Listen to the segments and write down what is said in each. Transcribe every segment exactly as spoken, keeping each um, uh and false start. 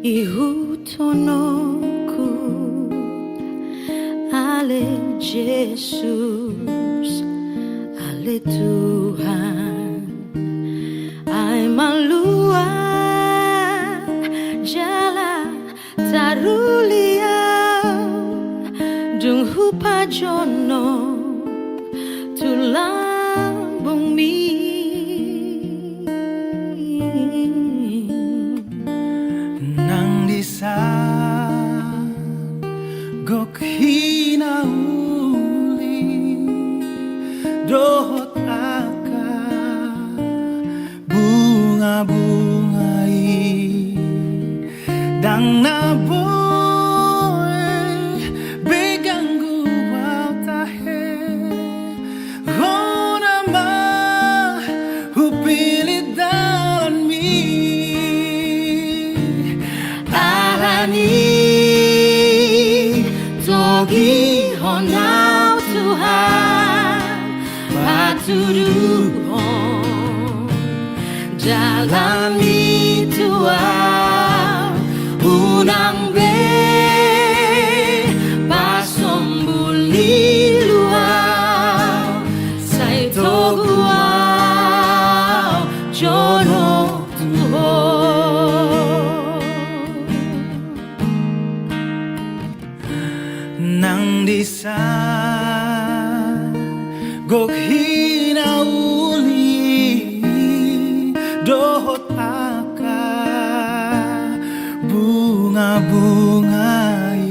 Ihuthononku, ale Jesus, ale Tuhan, ai malua jala taruli au, dung hupajonok tu lambungmi. Nang disan gok hinauli dohot angka bunga-bunga i, ndang na boi be ganggu au tahe, hona ma hupillit dalanmi. Alani togihon au Tuhan, patuduhon jalanmi tu au, unang be pasombul ilu au, sai togu au jonok tu Ho. Nang disan gok hinauli dohot angka bunga-bunga i,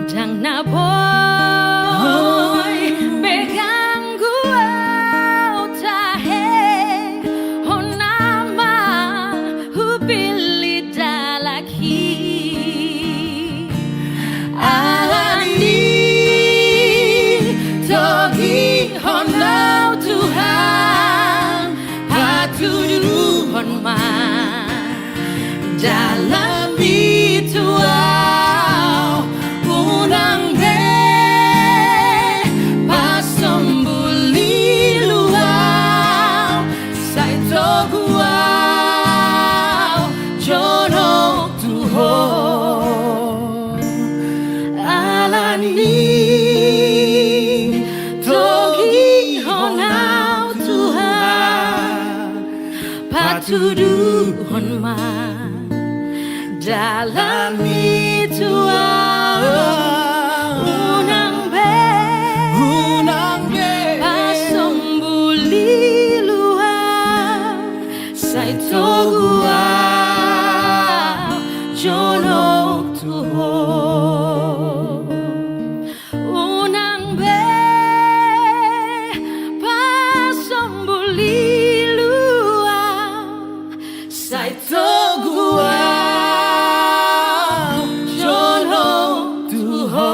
ndang na boi be ganggu au tahe, hona ma hupillit dalanhi. Alani togihon au Tuhan, patuduhon ma jalanmi tu au, unang be pasombul ilu au, sai togu au jonok tu Ho. Alani togihon au Tuhan, patuduhon ma jalanmi tu au, unang be, unang be pasombul ilu au, sai togu au jonok tu Ho. Unang be pasombul ilu au, sai togu au jonok tu Ho.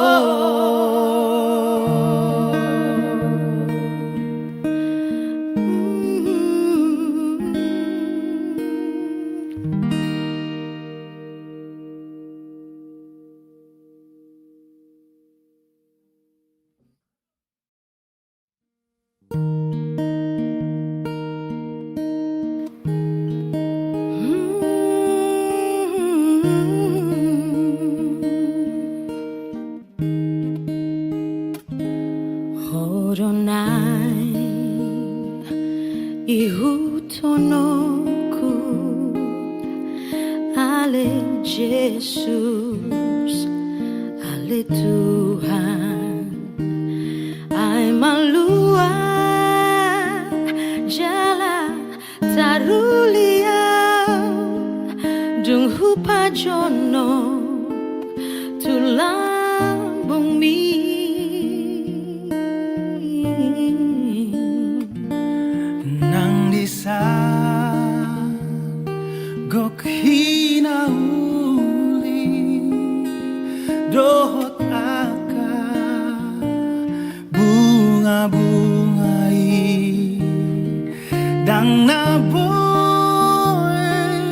Ho do naeng ihuthononku, ale Jesus, ale Tuhan, ai malua jala taruli au, dung hupajonok tu lambungmi. Nang disan gok hinauli dohot angka bunga-bunga i, ndang na boi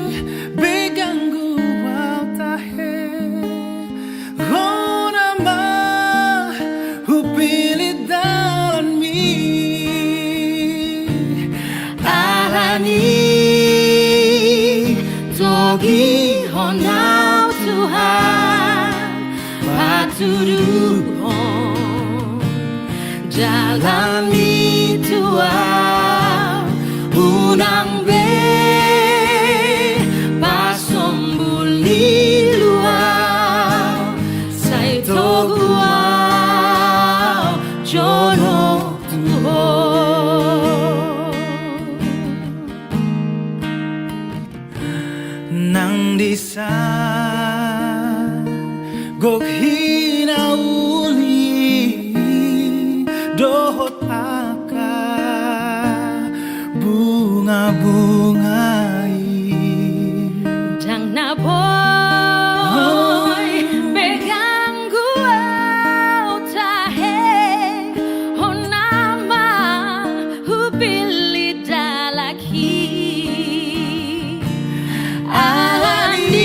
be ganggu au tahe, hona ma hupillit dalanmi. Alani togi Hon au Tuhan, patuduhon jalanmi tu au, unang be pasombul ni lua au, sai togu au jonok tu Ho. Nang disa gok hinauli dohot angka bungabunga i. Ndang na boi be ganggu au tahe, hona ma hupillit dalan i. Alani i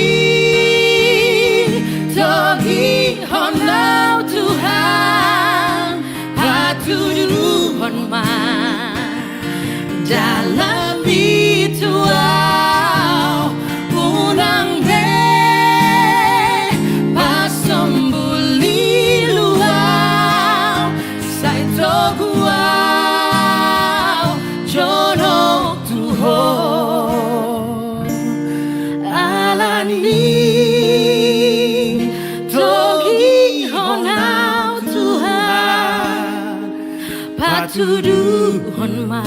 togihon au Tuhan, patuduhon ma jalanmi tu au, unang be pasombul ni lua au, sai togu au jonok tu Ho. Alani i togihon au Tuhan, patuduhon ma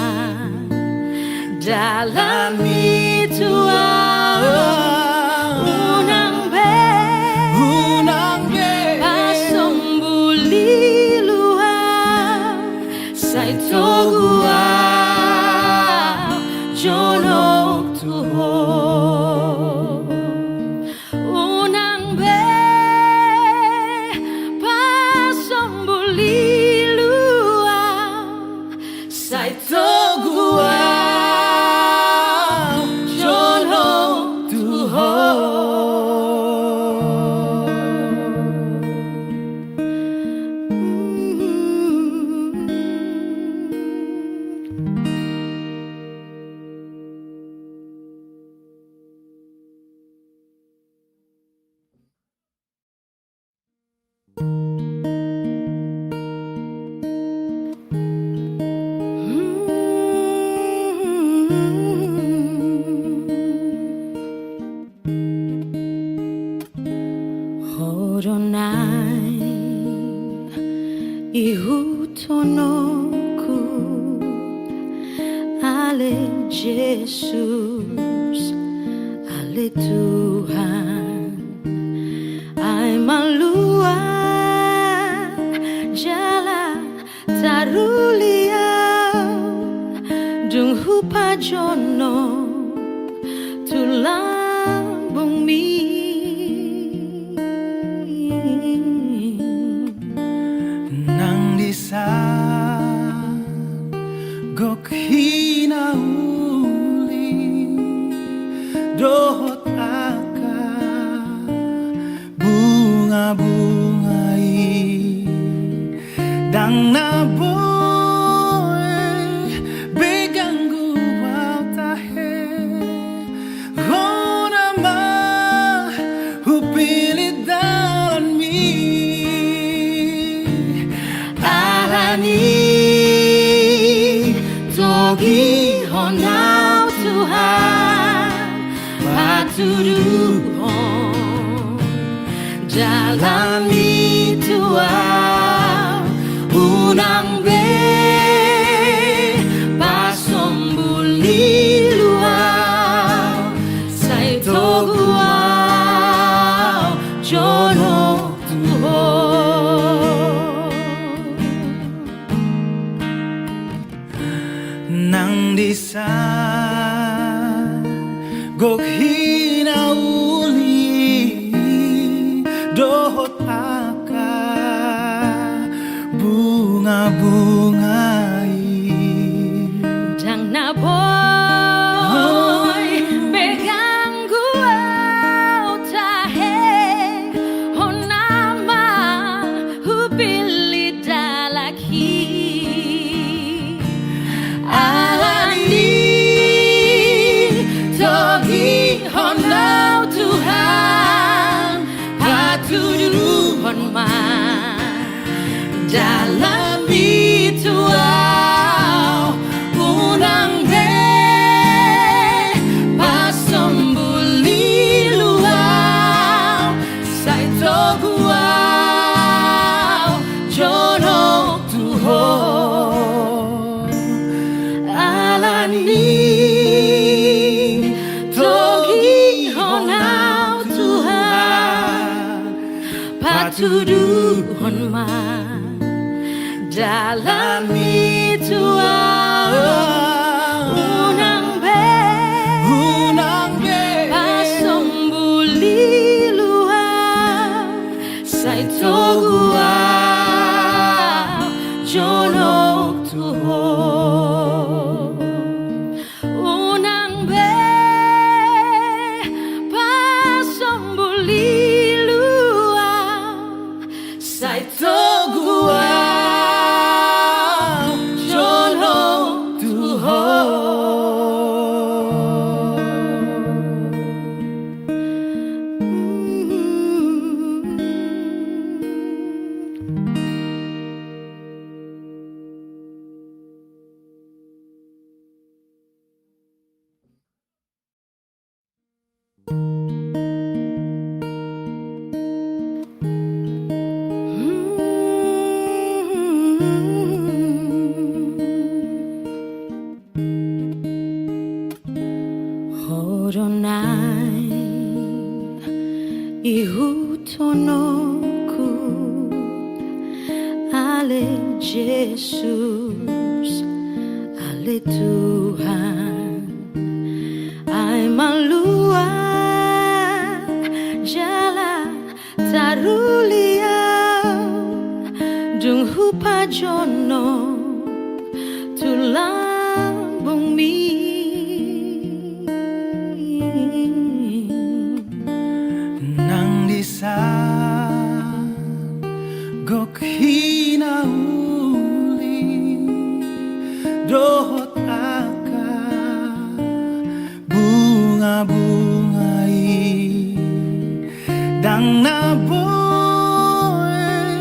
jalanmi tu au, unang be, unang be pasombul ni lua au, sai togu au jonok tu Ho. Unang be pasombul ni lua au, sai togu au jonok tu Ho. Ho do naeng ihuthononku, ale Jesus, ale Tuhan, ai malua jala taruli au, dung hupajonok tu lambungmi. Nang disa gok hinauli dohot angka bungabunga i, ndang na boi be ganggu au tahe, hona ma hupillit dalanmi. Alani i togihon au Tuhan, patuduhon jalanmi tu au, unang be pasombul ni lua au, sai togu au jonok tu Ho. Nang disa gok hinauli dohot angka bungabunga i, ndang na boi be ganggu au tahe, Patuduhon ma dalanmi tu ahu. Unang be, unang be pasombul ilu ahu, sai togu ahu jonok tu ho. Unang be pasombul ilu ahu, sai togu ahu jonok tu ho. Ho do naeng ihuthononku, ale Jesus, ale Tuhan. Ai malua jala taruli ahu, dung hupajonok tu lambungmi. Nang dison gok hinauli dohot angka bunga-bunga i, ndang na boi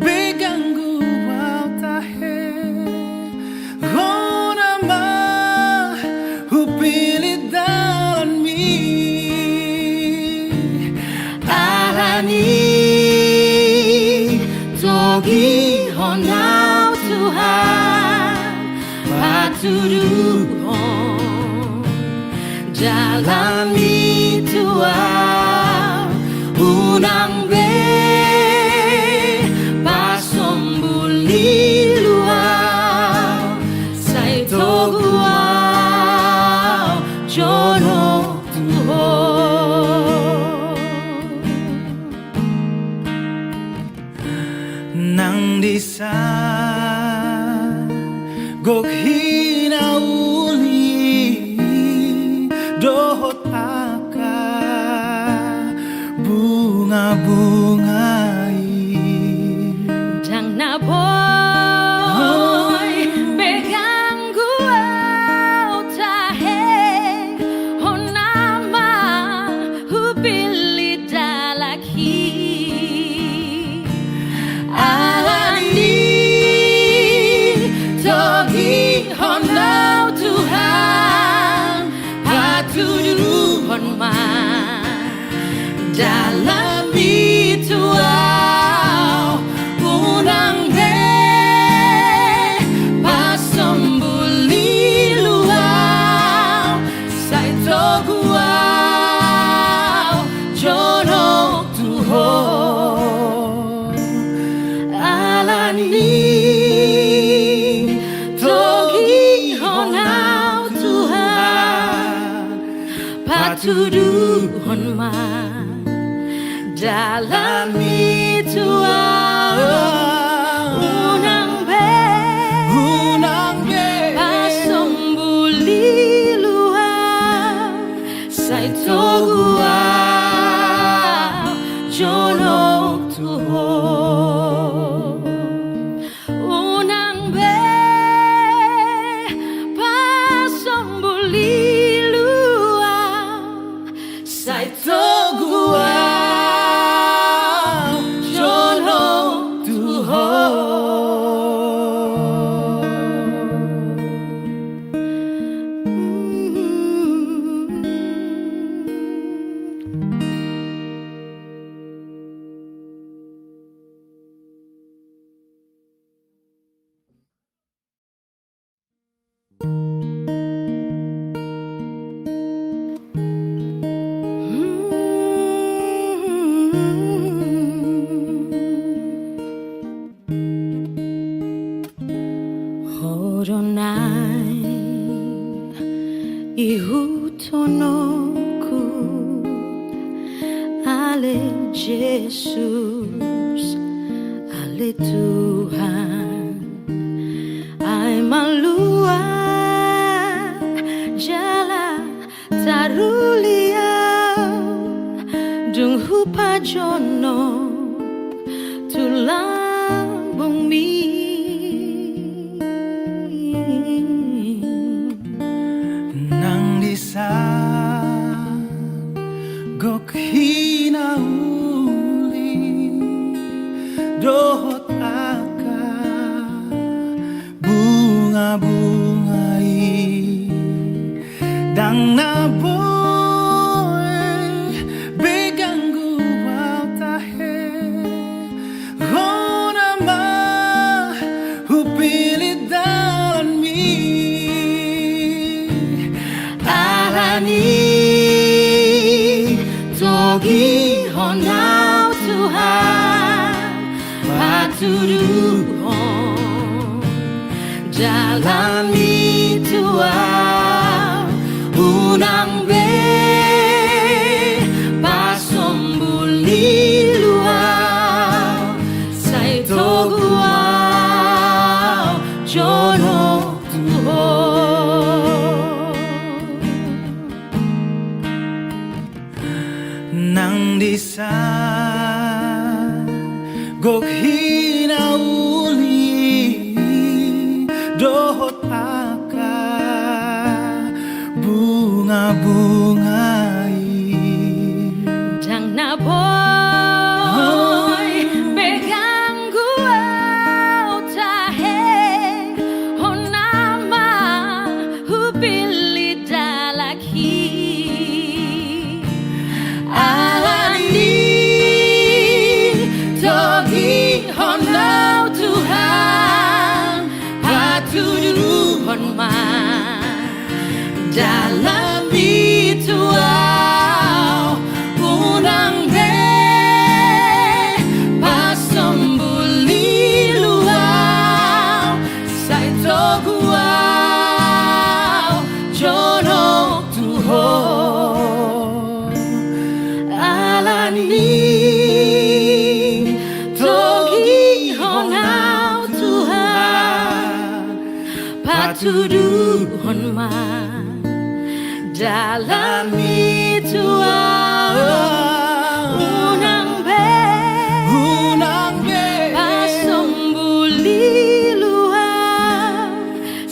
be ganggu ahu tahe. Hona ma hupillit dalanmi. Alani togihon ahu Tuhan, patuduhon dalanmi tu ahu. Unang be pasombul ilu ahu, sai togu ahu jonok tu ho. Nang dison gok hinauli dohot angka bunga-bunga i, ndang na boi be ganggu ahu tahe. Hona ma hupillit dalanhi. Alani togihon ahu Tuhan, patuduhon ma dalanmi tu ahu. Unang be pasombul ilu ahu, sai togu ahu jonok tu ho. Alani togihon ahu Tuhan, patuduhon ma dalanmi tu ahu. Unang be, unang be pasombul ilu ahu, sai togu ahu jonok tu ho. Unang be pasombul ilu ahu, sai togu ahu jonok tu ho. Ale Jesus, ale Tuhan, ai malua jala taruli au, dung hupajonok tu lambungmi. Nang di san gok hinauli dohot angka bunga-bunga i, ndang na boi be ganggu au tahe. Hona ma hupillit dalanmi, alani togihon au Tuhan, patuduhon dalanmi tu au, unang be pasombu lilu au, sai togu au jonok tu Ho. Nang di san gok hinauli dohot angka bunga-bunga i, ndang na boi be ganggu au tahe. Hona ma hupillit dalanmi, alani togihon au Tuhan, patuduhon ma dalanmi tu au, unang be pasombu lilu au, sai togu au jonok tu Ho. Alani togihon au Tuhan, patuduhon ma dalanmi tu au, unang be, unang be pasombu lilu au,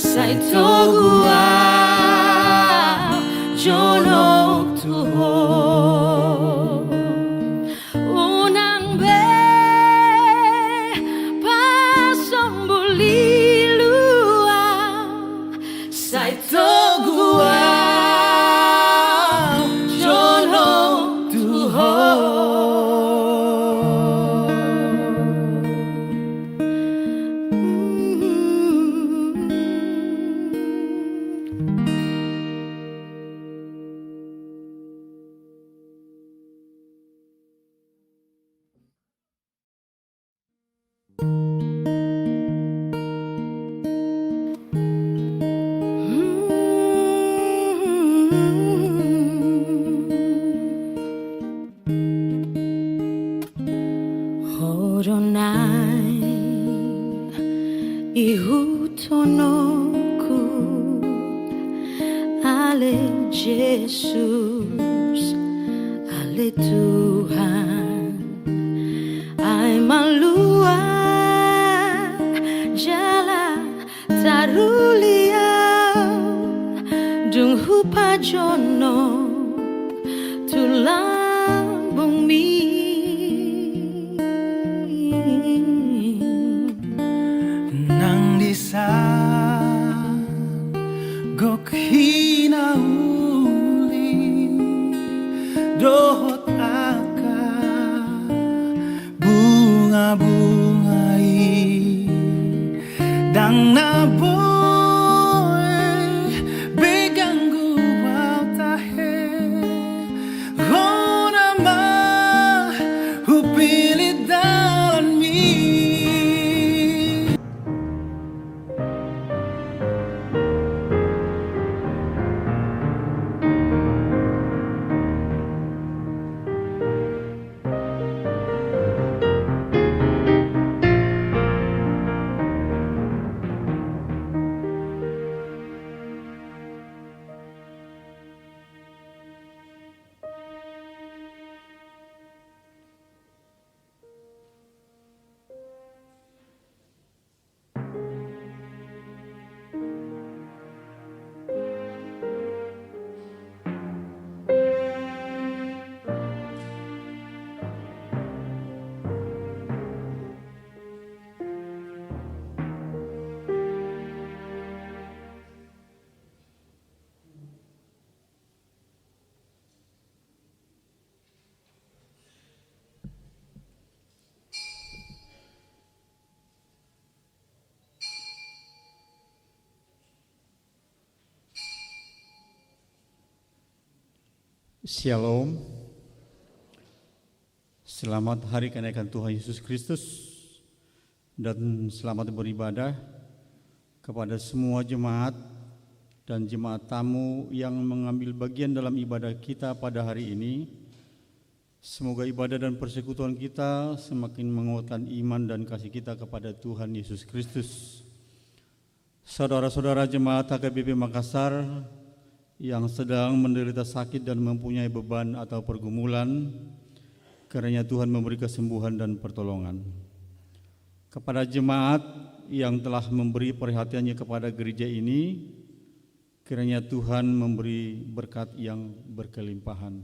sai togu au jonok tu Ho. Unang be pasombu lilu au, sai togu au jonok tu Ho. Ho do naeng ihuthononku, ale Jesus, ale Tuhan, ai malua jala taruli au, dung hupajonok tu lambungmi. Nang di san gok hinauli dohot angka Shalom. Selamat Hari Kenaikan Tuhan Yesus Kristus dan selamat beribadah kepada semua jemaat dan jemaat tamu yang mengambil bagian dalam ibadah kita pada hari ini. Semoga ibadah dan persekutuan kita semakin menguatkan iman dan kasih kita kepada Tuhan Yesus Kristus. Saudara-saudara jemaat H K B P Makassar yang sedang menderita sakit dan mempunyai beban atau pergumulan, kiranya Tuhan memberi kesembuhan dan pertolongan. Kepada jemaat yang telah memberi perhatiannya kepada gereja ini, kiranya Tuhan memberi berkat yang berkelimpahan.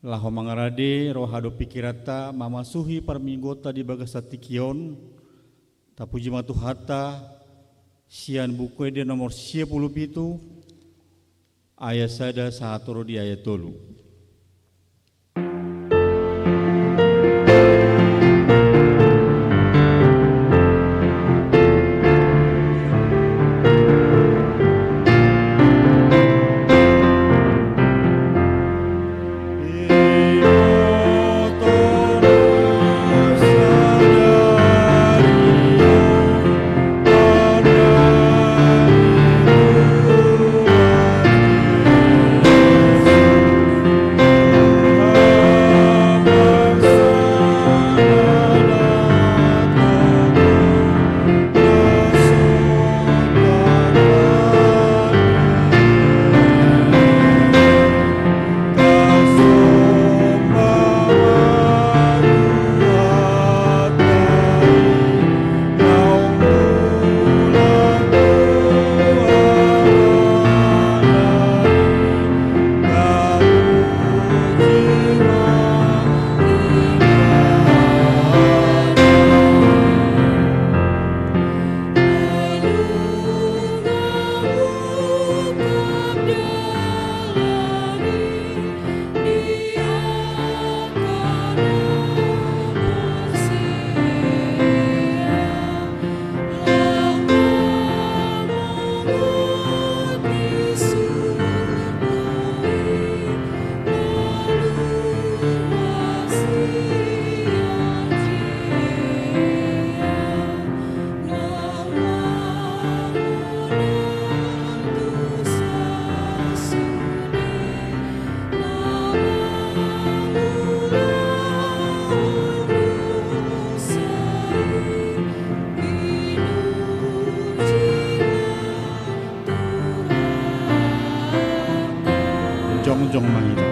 Laho mangarade roha dohot pikiranta mamasuhi parmingguonta di bagasan tingki on, tapuji ma Tuhanta sian Buku Ende nomor sia pulu pitu, ayat sada sahat ro di ayat tolu. Jongjong ma hita.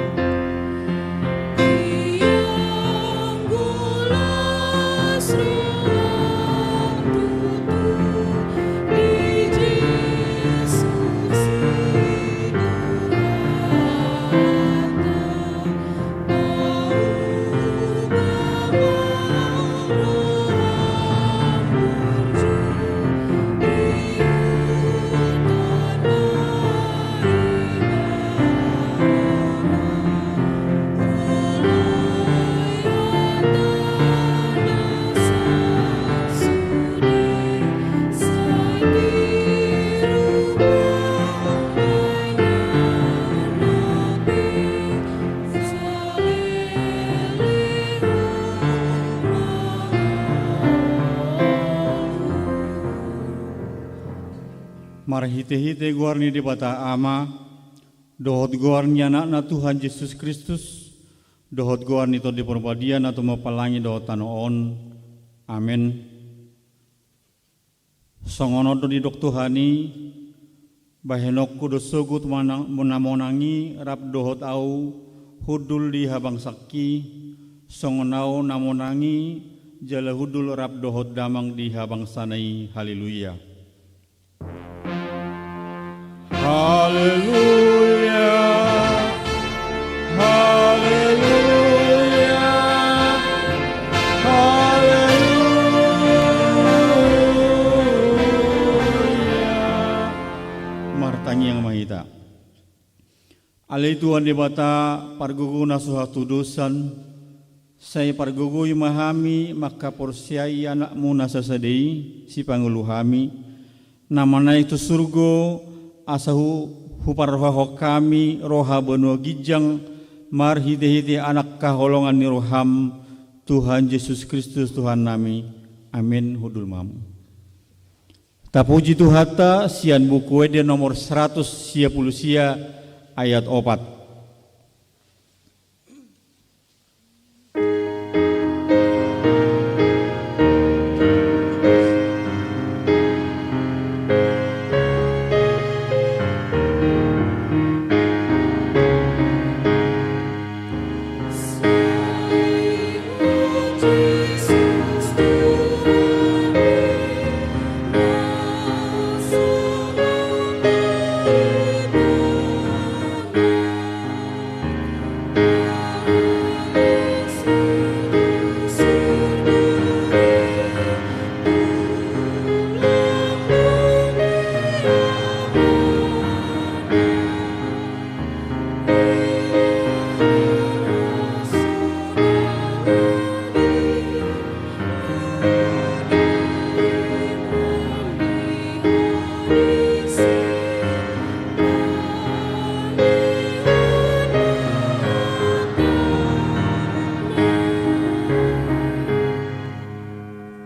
Marhitehite goar ni Debata Ama, dohot goar ni Anakna Tuhan Jesus Kristus, dohot goar ni Tondi Porbadia na tumompa langit dohot tano on. Amen. Songon on do didok Tuhan i, bahenonku do sogot monang, na monang i rap dohot ahu hundul di habangsangki, songon ahu na monang i jala hundul rap dohot damang di habangsana i. Haleluya. Haleluya. Haleluya. Haleluya. Martangiang ma hita. Ale Tuhan Debata, pargogo na so hatudosan, sai pargogoi ma hami mangkaporseai Anakmu na sasada i, Sipangolu hami, na manaek tu surgo, asa hu-, huparrohahon hami roha banua ginjang marhitehite Anak haholongan ni roham, Tuhan Jesus Kristus Tuhannami. Amen. Hundul ma hamu. Tapuji Tuhanta sian Buku Ende nomor seratus sia pulu sia, ayat opat.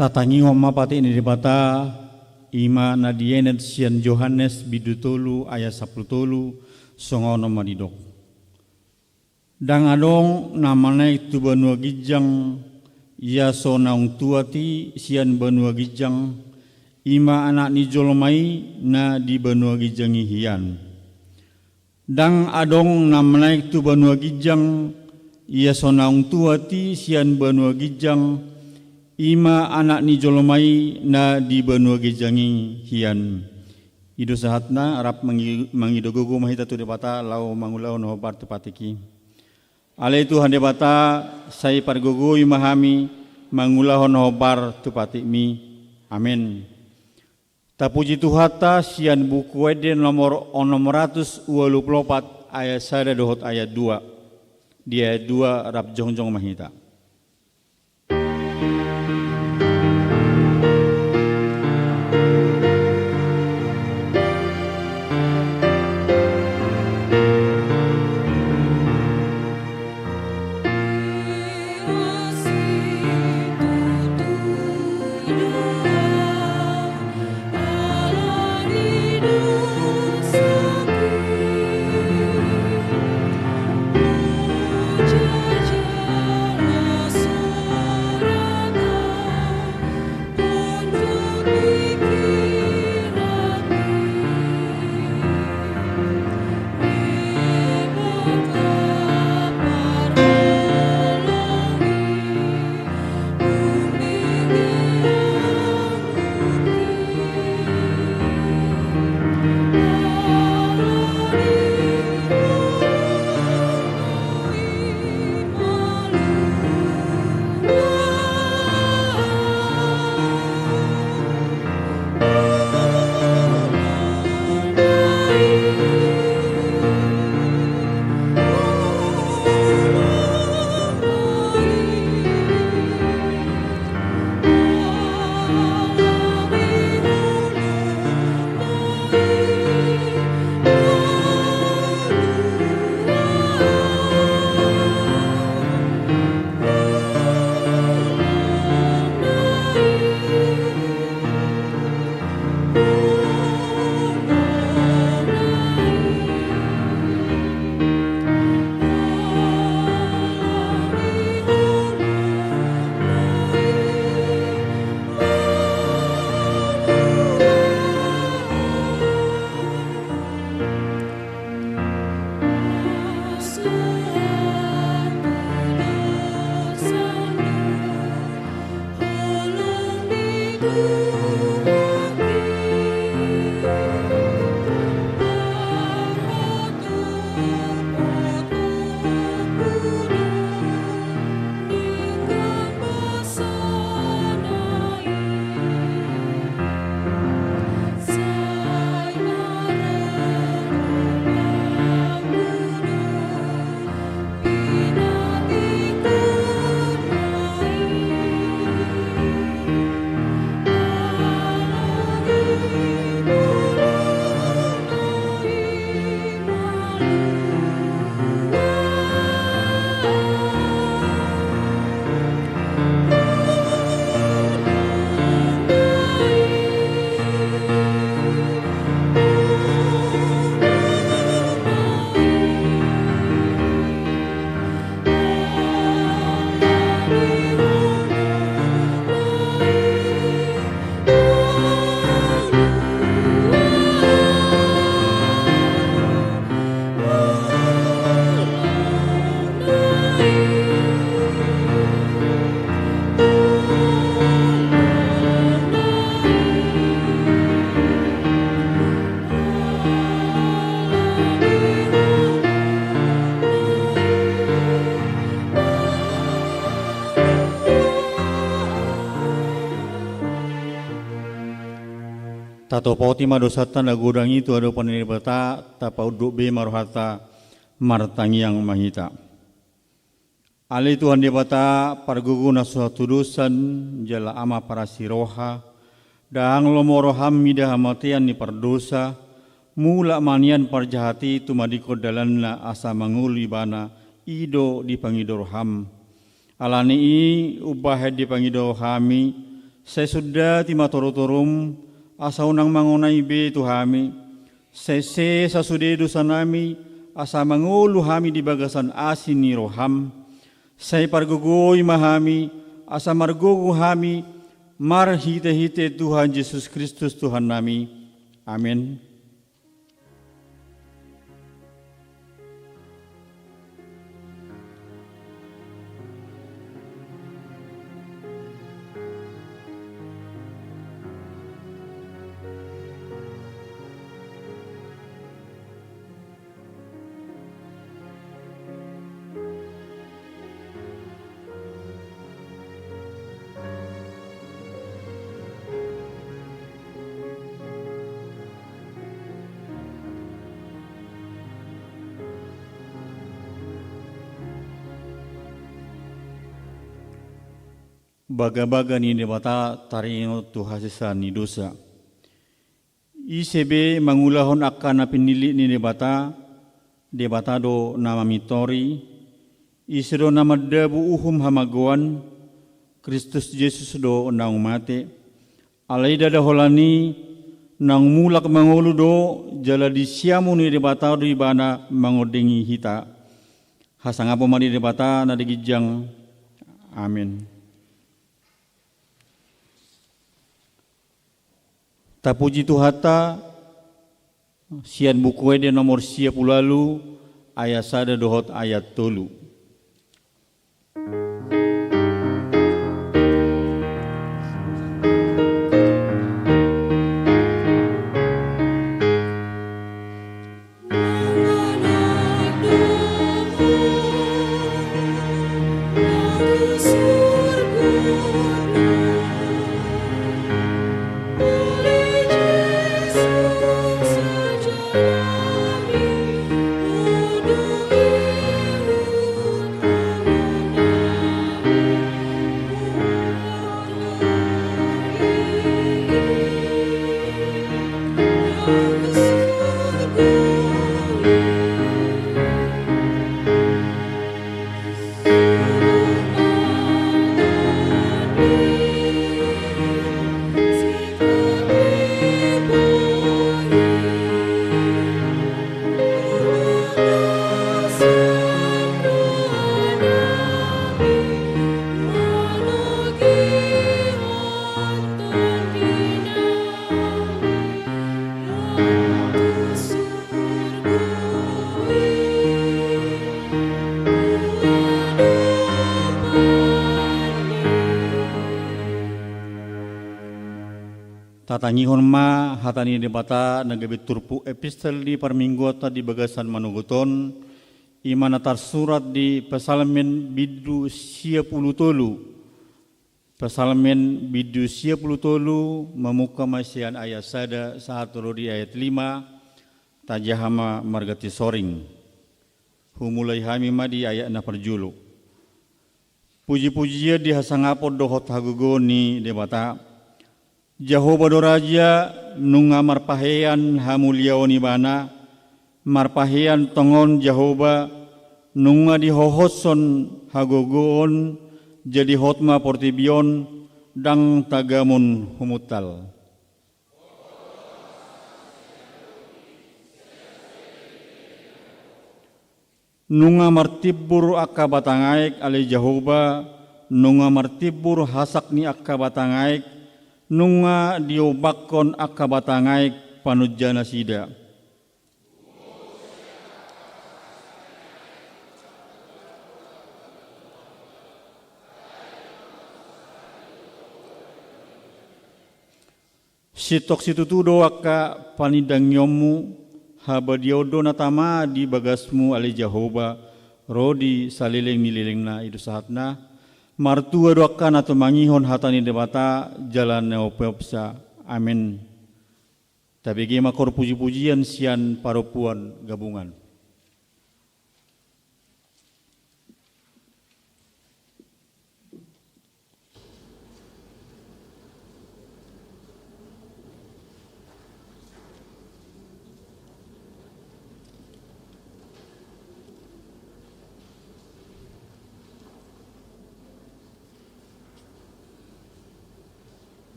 Tatangihon ma patik ni Debata, i ma na dienet sian Johannes bindu tolu ayat sampulu tolu, songon on ma didok. Ndang adong na manaek tu banua ginjang, ia so naung tuat i sian banua ginjang, i ma Anak ni jolma i na di banua ginjang i hian. Ndang adong na manaek tu banua ginjang, ia so naung tuat i sian banua ginjang, i ma Anak ni jolma i na di banua ginjang i hian. I do sahatna, rap mangi-, mangido gogo ma hita tu Debata laho mangulahon na hombar tu patik i. Ale Tuhan Debata, sai pargogoi ma hami mangulahon na hombar tu patikmi. Amen. Tapuji Tuhanta sian Buku Ende nomor onom ratus ualu pulu opat, ayat sada dohot ayat dua. Di ayat dua rap jongjong ma hita. Tatopoti ma dosanta na godang i tu adopan ni Debata, tapaunduk be ma rohanta, martangiang ma hita. Ale Tuhan Debata, pargogo na so hatudosan, jala Ama parasi roha, ndang lomo roham mida hamatean ni pardosa, mulak ma nian parjahat i tumadingkon dalanna asa mangolu ibana, i do dipangido roham. Ala ni i umbahen dipangido hami, sai sundati ma torutorum, asa unang mangonai be tu hami, sai sesa sude dosanami, asa mangolu hami di bagasan asi ni roham, sai pargogoi ma hami, asa margogo hami, marhitehite Tuhan Jesus Kristus Tuhannami. Amen. Bagabaga ni Debata taringot tu hasesaan ni dosa. Ise be mangulahon angka na pinillit ni Debata, Debata do na mamintori, ise do na mandabu uhum hamagoan, Kristus Jesus do naung mate, alai ndada holan i naung mulak mangolu do, jala di siamun ni Debata do ibana mangondengi hita. Hasangapon ma di Debata na di ginjang. Amen. Tapuji Tuhanta, sian Buku Ende nomor sia pulu ualu, ayat sada dohot ayat tolu. Tatangihon ma hata ni Debata na gabe turpuk epistel ni parmingguanta di bagasan manogot on, i ma na tarsurat di Psalmen bindu sia pulu tolu. Psalmen bindu sia pulu tolu, mamungka ma sian ayat sada sahat ro di ayat lima, tajaha ma marganti soring. Humulai hami ma di ayat na parjolo. Pujipujian di hasangapon dohot hagogoon ni Debata. Jahowa do raja, nunga marpahean hamuliaon ibana, marpahean tongon Jahowa, nunga dihohoshon hagogoon, jadi hot ma portibi on, ndang tagamon humuntal. Nunga martimbur angka batang aek ale Jahowa, nunga martimbur hasak ni angka batang aek, nunga diombangkon angka batang aek panunjanasida. Sintong situtu do angka panindangionmu, habadiaon do na tama di bagasmu ale Jahowa, ro di saleleng ni lelengna i do sahatna. Martua do angka na tumangihon hata ni Debata jala na umpeopsa. Amen. Tabege ma kor puji-pujian sian parompuan gabungan.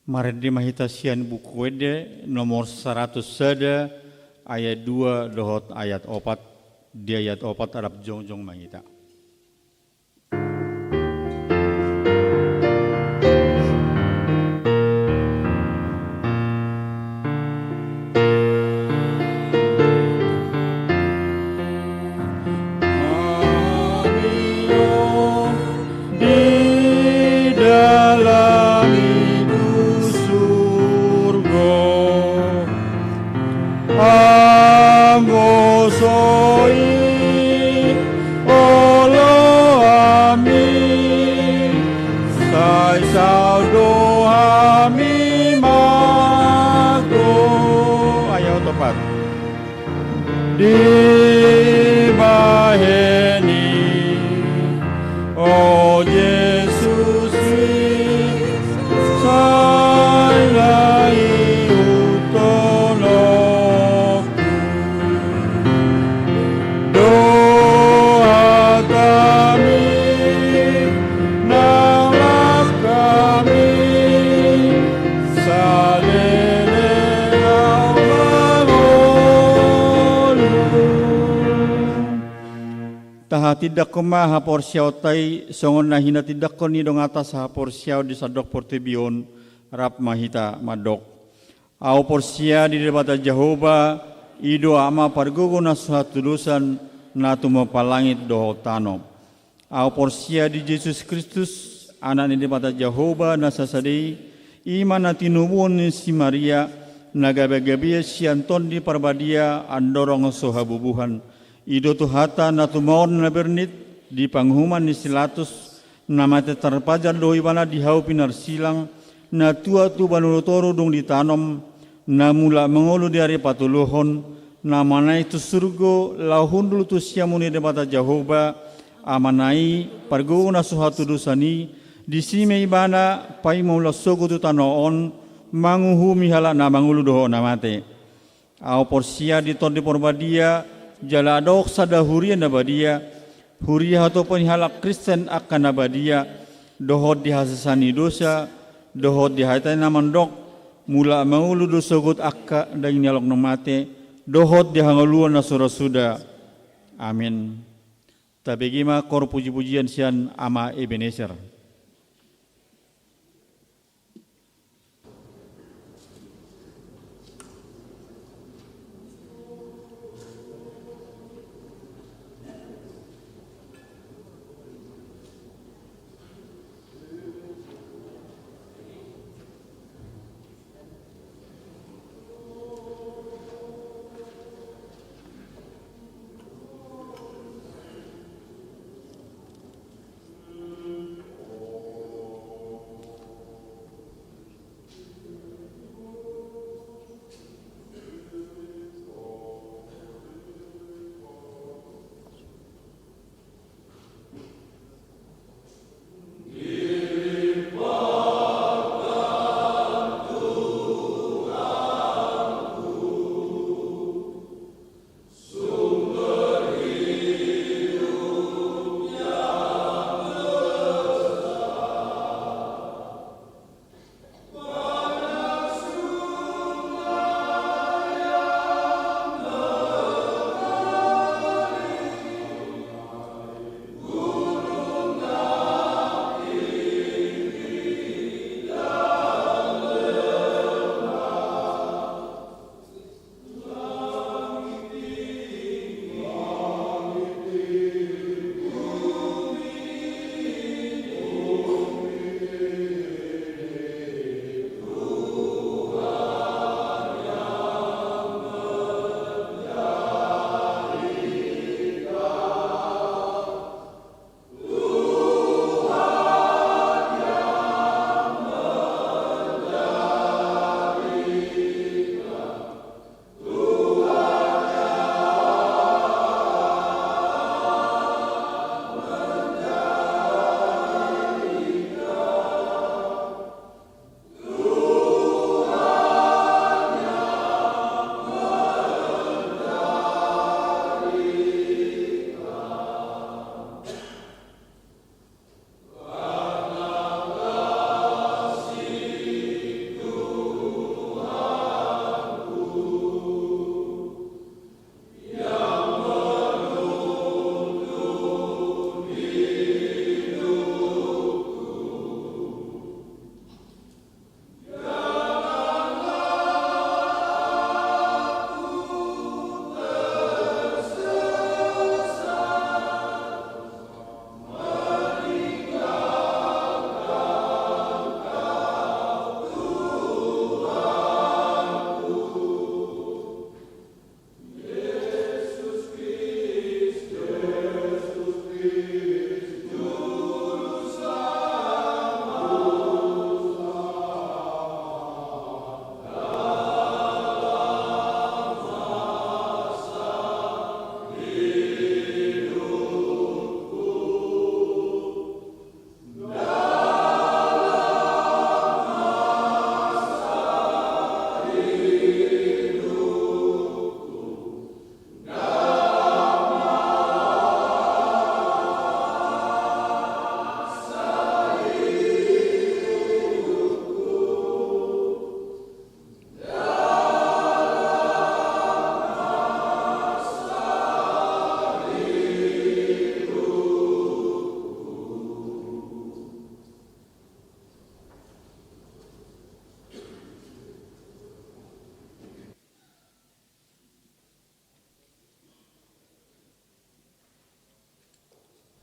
Marende ma hita sian Buku Ende nomor saratus sada, ayat dua dohot ayat opat. Di ayat opat rap jongjong ma hita. Di dalam itu surgo, anggo so i olo hami, sai saut do hami manggo. Ayat opat. Dibahen i, o Jesus, sai na ihuthononku do hatami, nang langkami, saleleng au mangolu. Tahatindangkon ma haporseaonta i, songon na hinatindangkon ni donganta sahaporseaon di sandok portibi on, rap ma hita mandok. Ahu porsea di Debata Jahowa, i do Ama pargogo na so hatudosan, na tumompa langit dohot tano. Ahu porsea di Jesus Kristus, Anak ni Debata Jahowa na sasada i, i ma na tinubuhon ni si Maria, na gabe-gabean sian Tondi Parbadia andorang so habubuhan. I do Tuhanta na tumaon na bernit di panguhuman ni si Latus, na mate tarpajar do ibana di hau pinarsilang, na tuat tu banua toru dung ditanom, na mulak mangolu di ari patoluhon, na manaek tu surgo laho hundul tu siamun ni Debata Jahowa, Amana i, pargogo na so hatudosan i, disi ma ibana paima ulang sogot tu tano on, manguhumi halak na mangolu dohot na mate. Ahu porsea di Tondi Parbadia, jala adong sada huria na badia, huria hatopan ni halak Kristen angka na badia, dohot di hasesaan ni dosa, dohot di hata na mandok, mulak mangolu do sogot angka daging ni halak na mate, dohot di hangoluan na so ra suda. Amin. Tabege ma koor puji-pujian sian Ama Ebenezer.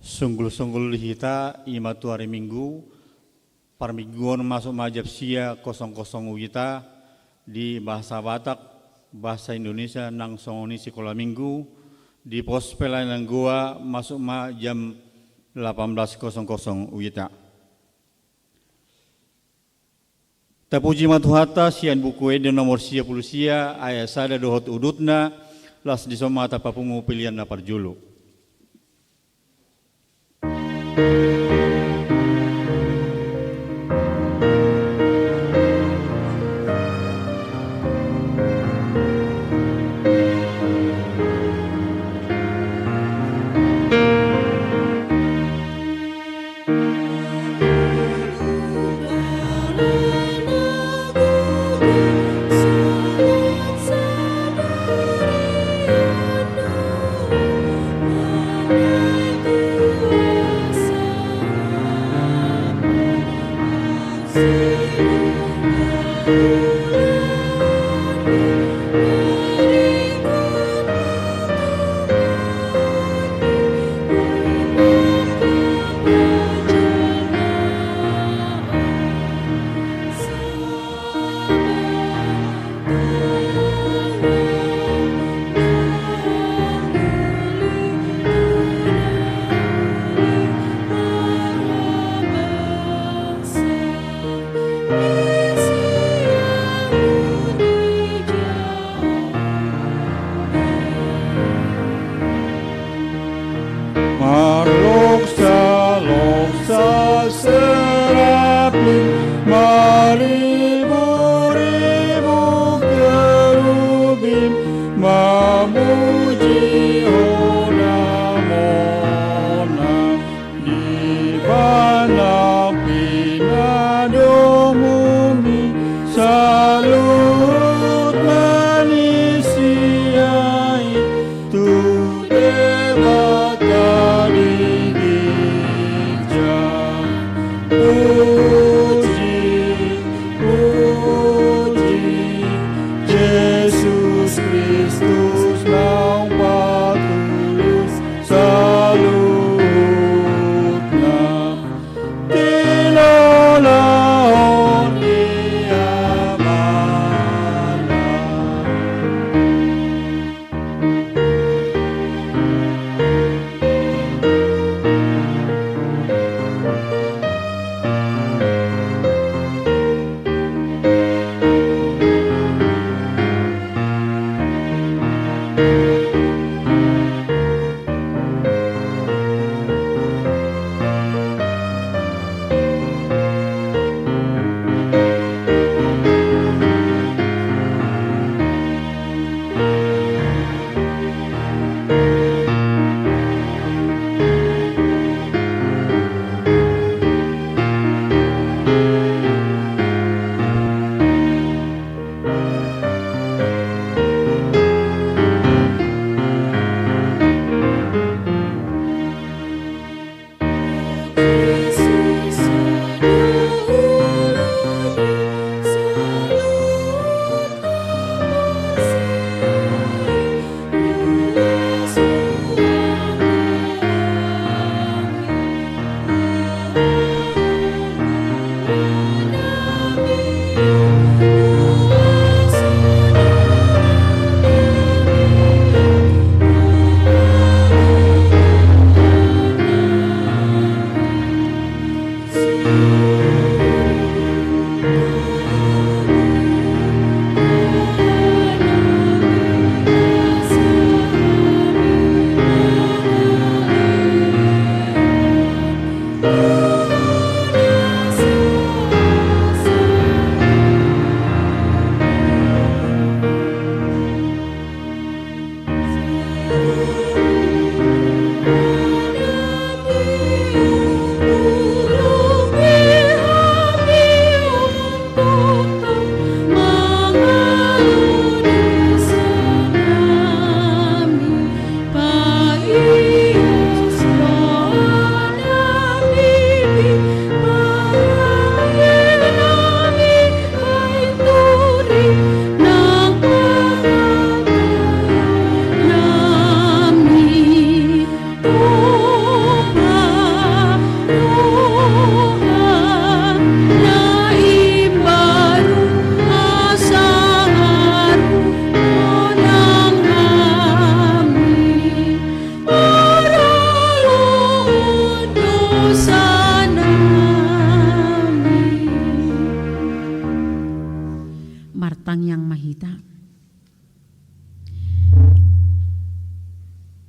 Songgol-songgol di hita, i ma tu ari Minggu, parmingguon masuk ma jam sia kosong kosong UITA di bahasa Batak, bahasa Indonesia nang songon i Sikola Minggu, di pos pelayanan Goa masuk ma jam delapan belas kosong kosong UITA. Tapuji ma Tuhanta sian Buku Ende nomor sia pulu sia, ayat sada dohot udutna, laos dison ma tapapungu pelean na parjolo.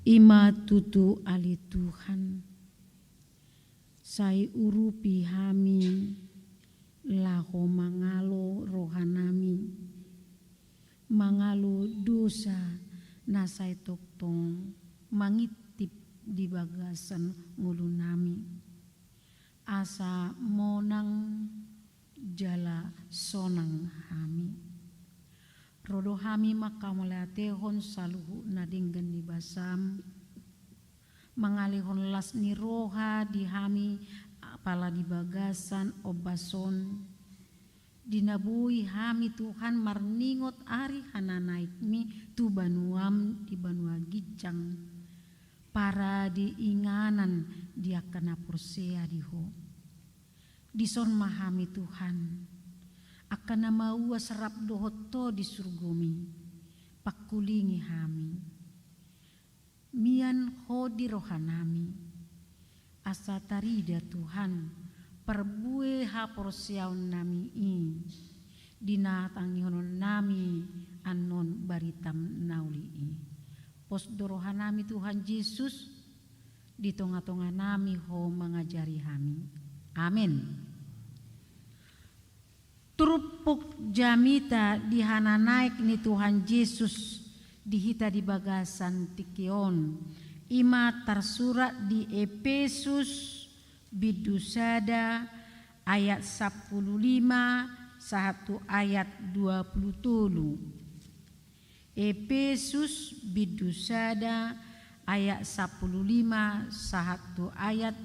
I ma tutu ale Tuhan, sai urupi hami laho mangalo rohanami, mangalo dosa na sai tongtong mangintip di bagasan ngolunami. Asa monang jala sonang hami. Ro do hami mangkamauliatehon saluhut na denggan ni basaM, mangalehon las ni roha di hami, apala di bagasan ombas on, di na boi hami Tuhan marningot ari hananaekMi tu banuaM di banua ginjang, parade inganan di angka na porsea di Ho. Dison ma hami Tuhan, angka na mauas rap dohot Ho di surgoMi, pangkulingi hami. Mian Ho di rohanami, asa tarida Tuhan parbue haporseaonnami i, di na tangihononnami annon baritaM na uli i. Pos do rohanami Tuhan Jesus, di tongatonganami Ho mangajari hami. Amen. Turpuk jamita di hananaek ni Tuhan Jesus di hita di bagasan tingki on, i ma tarsurat di Epesus bindu sada ayat sampulu lima sahat tu ayat dua pulu tolu. Epesus bindu sada ayat sampulu lima sahat tu ayat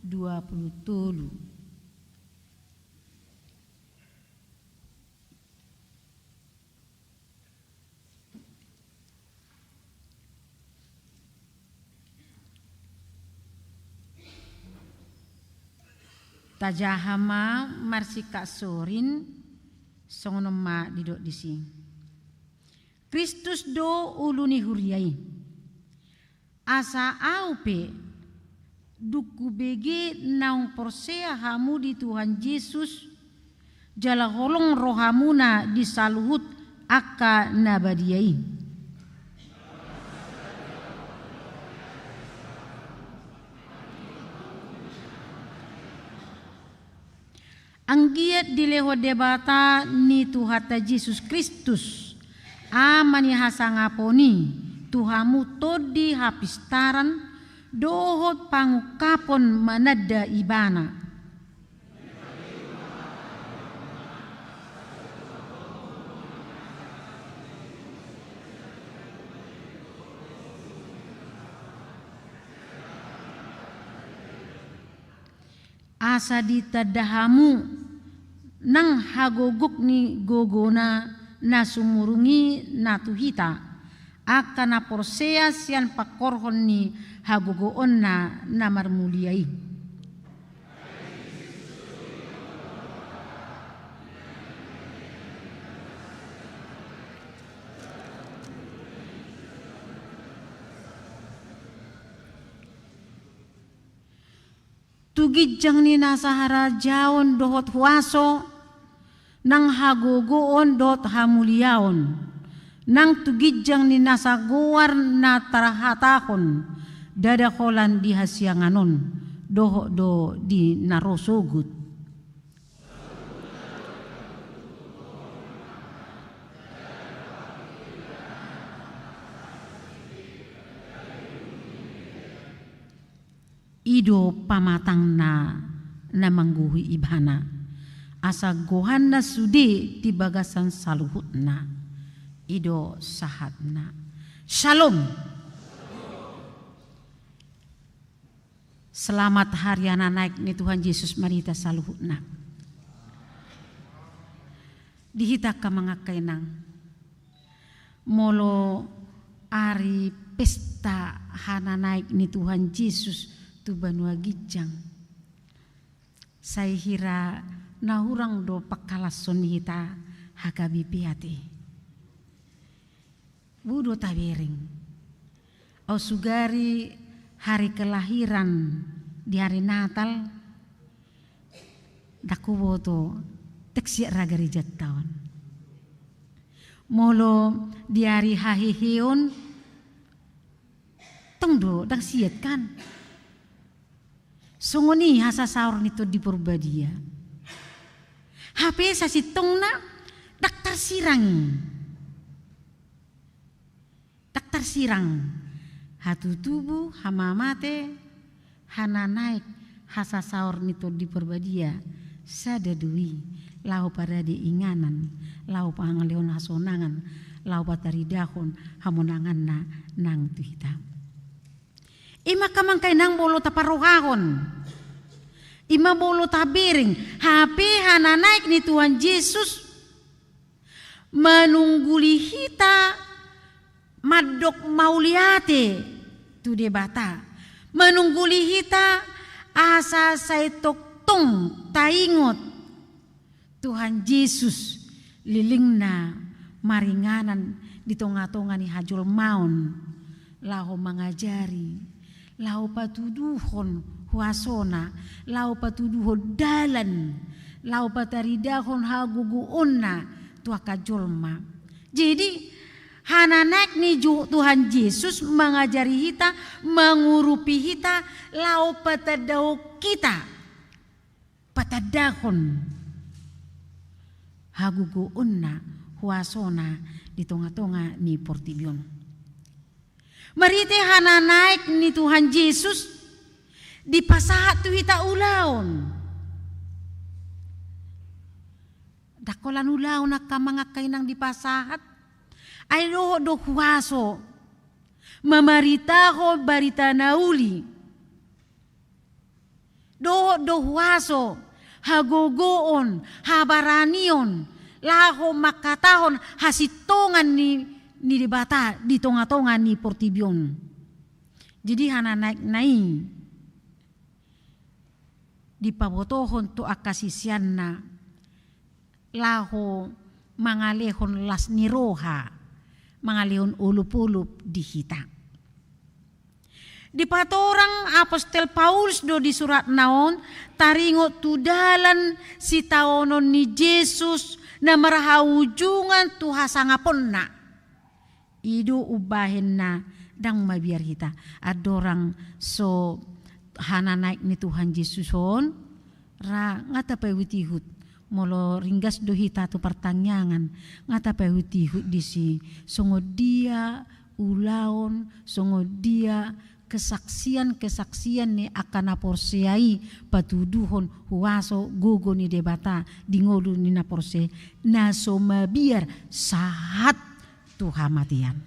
dua pulu tolu. Tajaha ma marsikak sorin, songon on ma didok disi. Kristus do ulu ni huria i. Asa ahu pe, dung hubege naung porsea hamu di Tuhan Jesus, jala holong rohamuna di saluhut angka na badia i. Anggiat dilehon Debata ni Tuhanta Jesus Kristus, Ama ni hasangapon i, tu hamu tondi hapistaran dohot pangungkapon mananda Ibana. Asa ditanda hamu nang hagogok ni gogona na sumurung i na tu hita, angka na porsea sian pangkorhon ni hagogoonna na marmulia i. Tu ginjang ni nasa harajaon dohot huaso, nang hagogoon dohot hamuliaon, nang tu ginjang ni nasa goar na tarhatahon, ndada holan di hasiangan on, dohot do di na ro sogot. I do pamatangna na manggohi ibana, asa gohanna sude di bagasan saluhutna. I do sahatna. Shalom. Selamat hari anak naik ni Tuhan Yesus ma di hita saluhutna. Di hita angka amang angka inang, molo ari pesta hananaik ni Tuhan Jesus tu banua ginjang, sai hira na hurang do pangkalashon ni hita H K B P ate. Boi do tabereng. Au sugari hari kelahiran di hari Natal, ndang huboto, tek sian ra garejanta on. Molo di ari haheheon, do, ndang siat kan? Songon i hasasaor ni Tondi Porbadia. Hape sasintongna ndang tarsirang i. Ndang tarsirang hatutubu, hamamate, hananaek, hasasaor ni Tondi Porbadia, sada do i, laho parade inganan, laho pangalehon hasonangan, laho pataridahon hamonanganna nang tu hita. I ma angka amang inang molo taparrohahon, i ma molo tabereng, hape hananaek ni Tuhan Jesus manungguli hita mandok mauliate tu Debata, manungguli hita asa sai tongtong taingot Tuhan Jesus lelengna maringanan di tongatonga ni hajolmaon, laho mangajari, laho patuduhon huasona, laho patuduhon dalan, laho pataridahon hagogoonna tu angka jolma. Jadi, hananaek ni Ju-, Tuhan Jesus mangajari hita, mangurupi hita, laho patandahon hita, patandahon hagogoonna, huasona di tongatonga ni portibi on. Marhite hananaek ni Tuhan Jesus dipasahat tu hita ulaon. Ndang holan ulaon angka amang angka inang dipasahat. Ai dohot do huaso mamaritahon barita na uli. Dohot do huaso, hagogoon, habaranion, laho mangkatahon hasintongan ni, ni Debata di tongatonga ni portibi on. Jadi hananaekna i dipabotohon tu angka siseanna laho mangalehon las ni roha, mangalehon olopolop di hita. Dipatorang apostel Paulus do di suratna on, taringot tu dalan sitaonon ni Jesus na marhaujungan tu hasangaponna. I do umbahen na ndang mabiar hita andorang so hananaek ni Tuhan Jesus on, ra nga tapaihutihut. Molo ringgas do hita tu partangiangan, nga tapaihutihut disi songon dia ulaon, songon dia kesaksian-kesaksian ni angka na porsea i patuduhon huaso gogo ni Debata di ngolu ni na porsea i, na so mabiar sahat tu hamatean.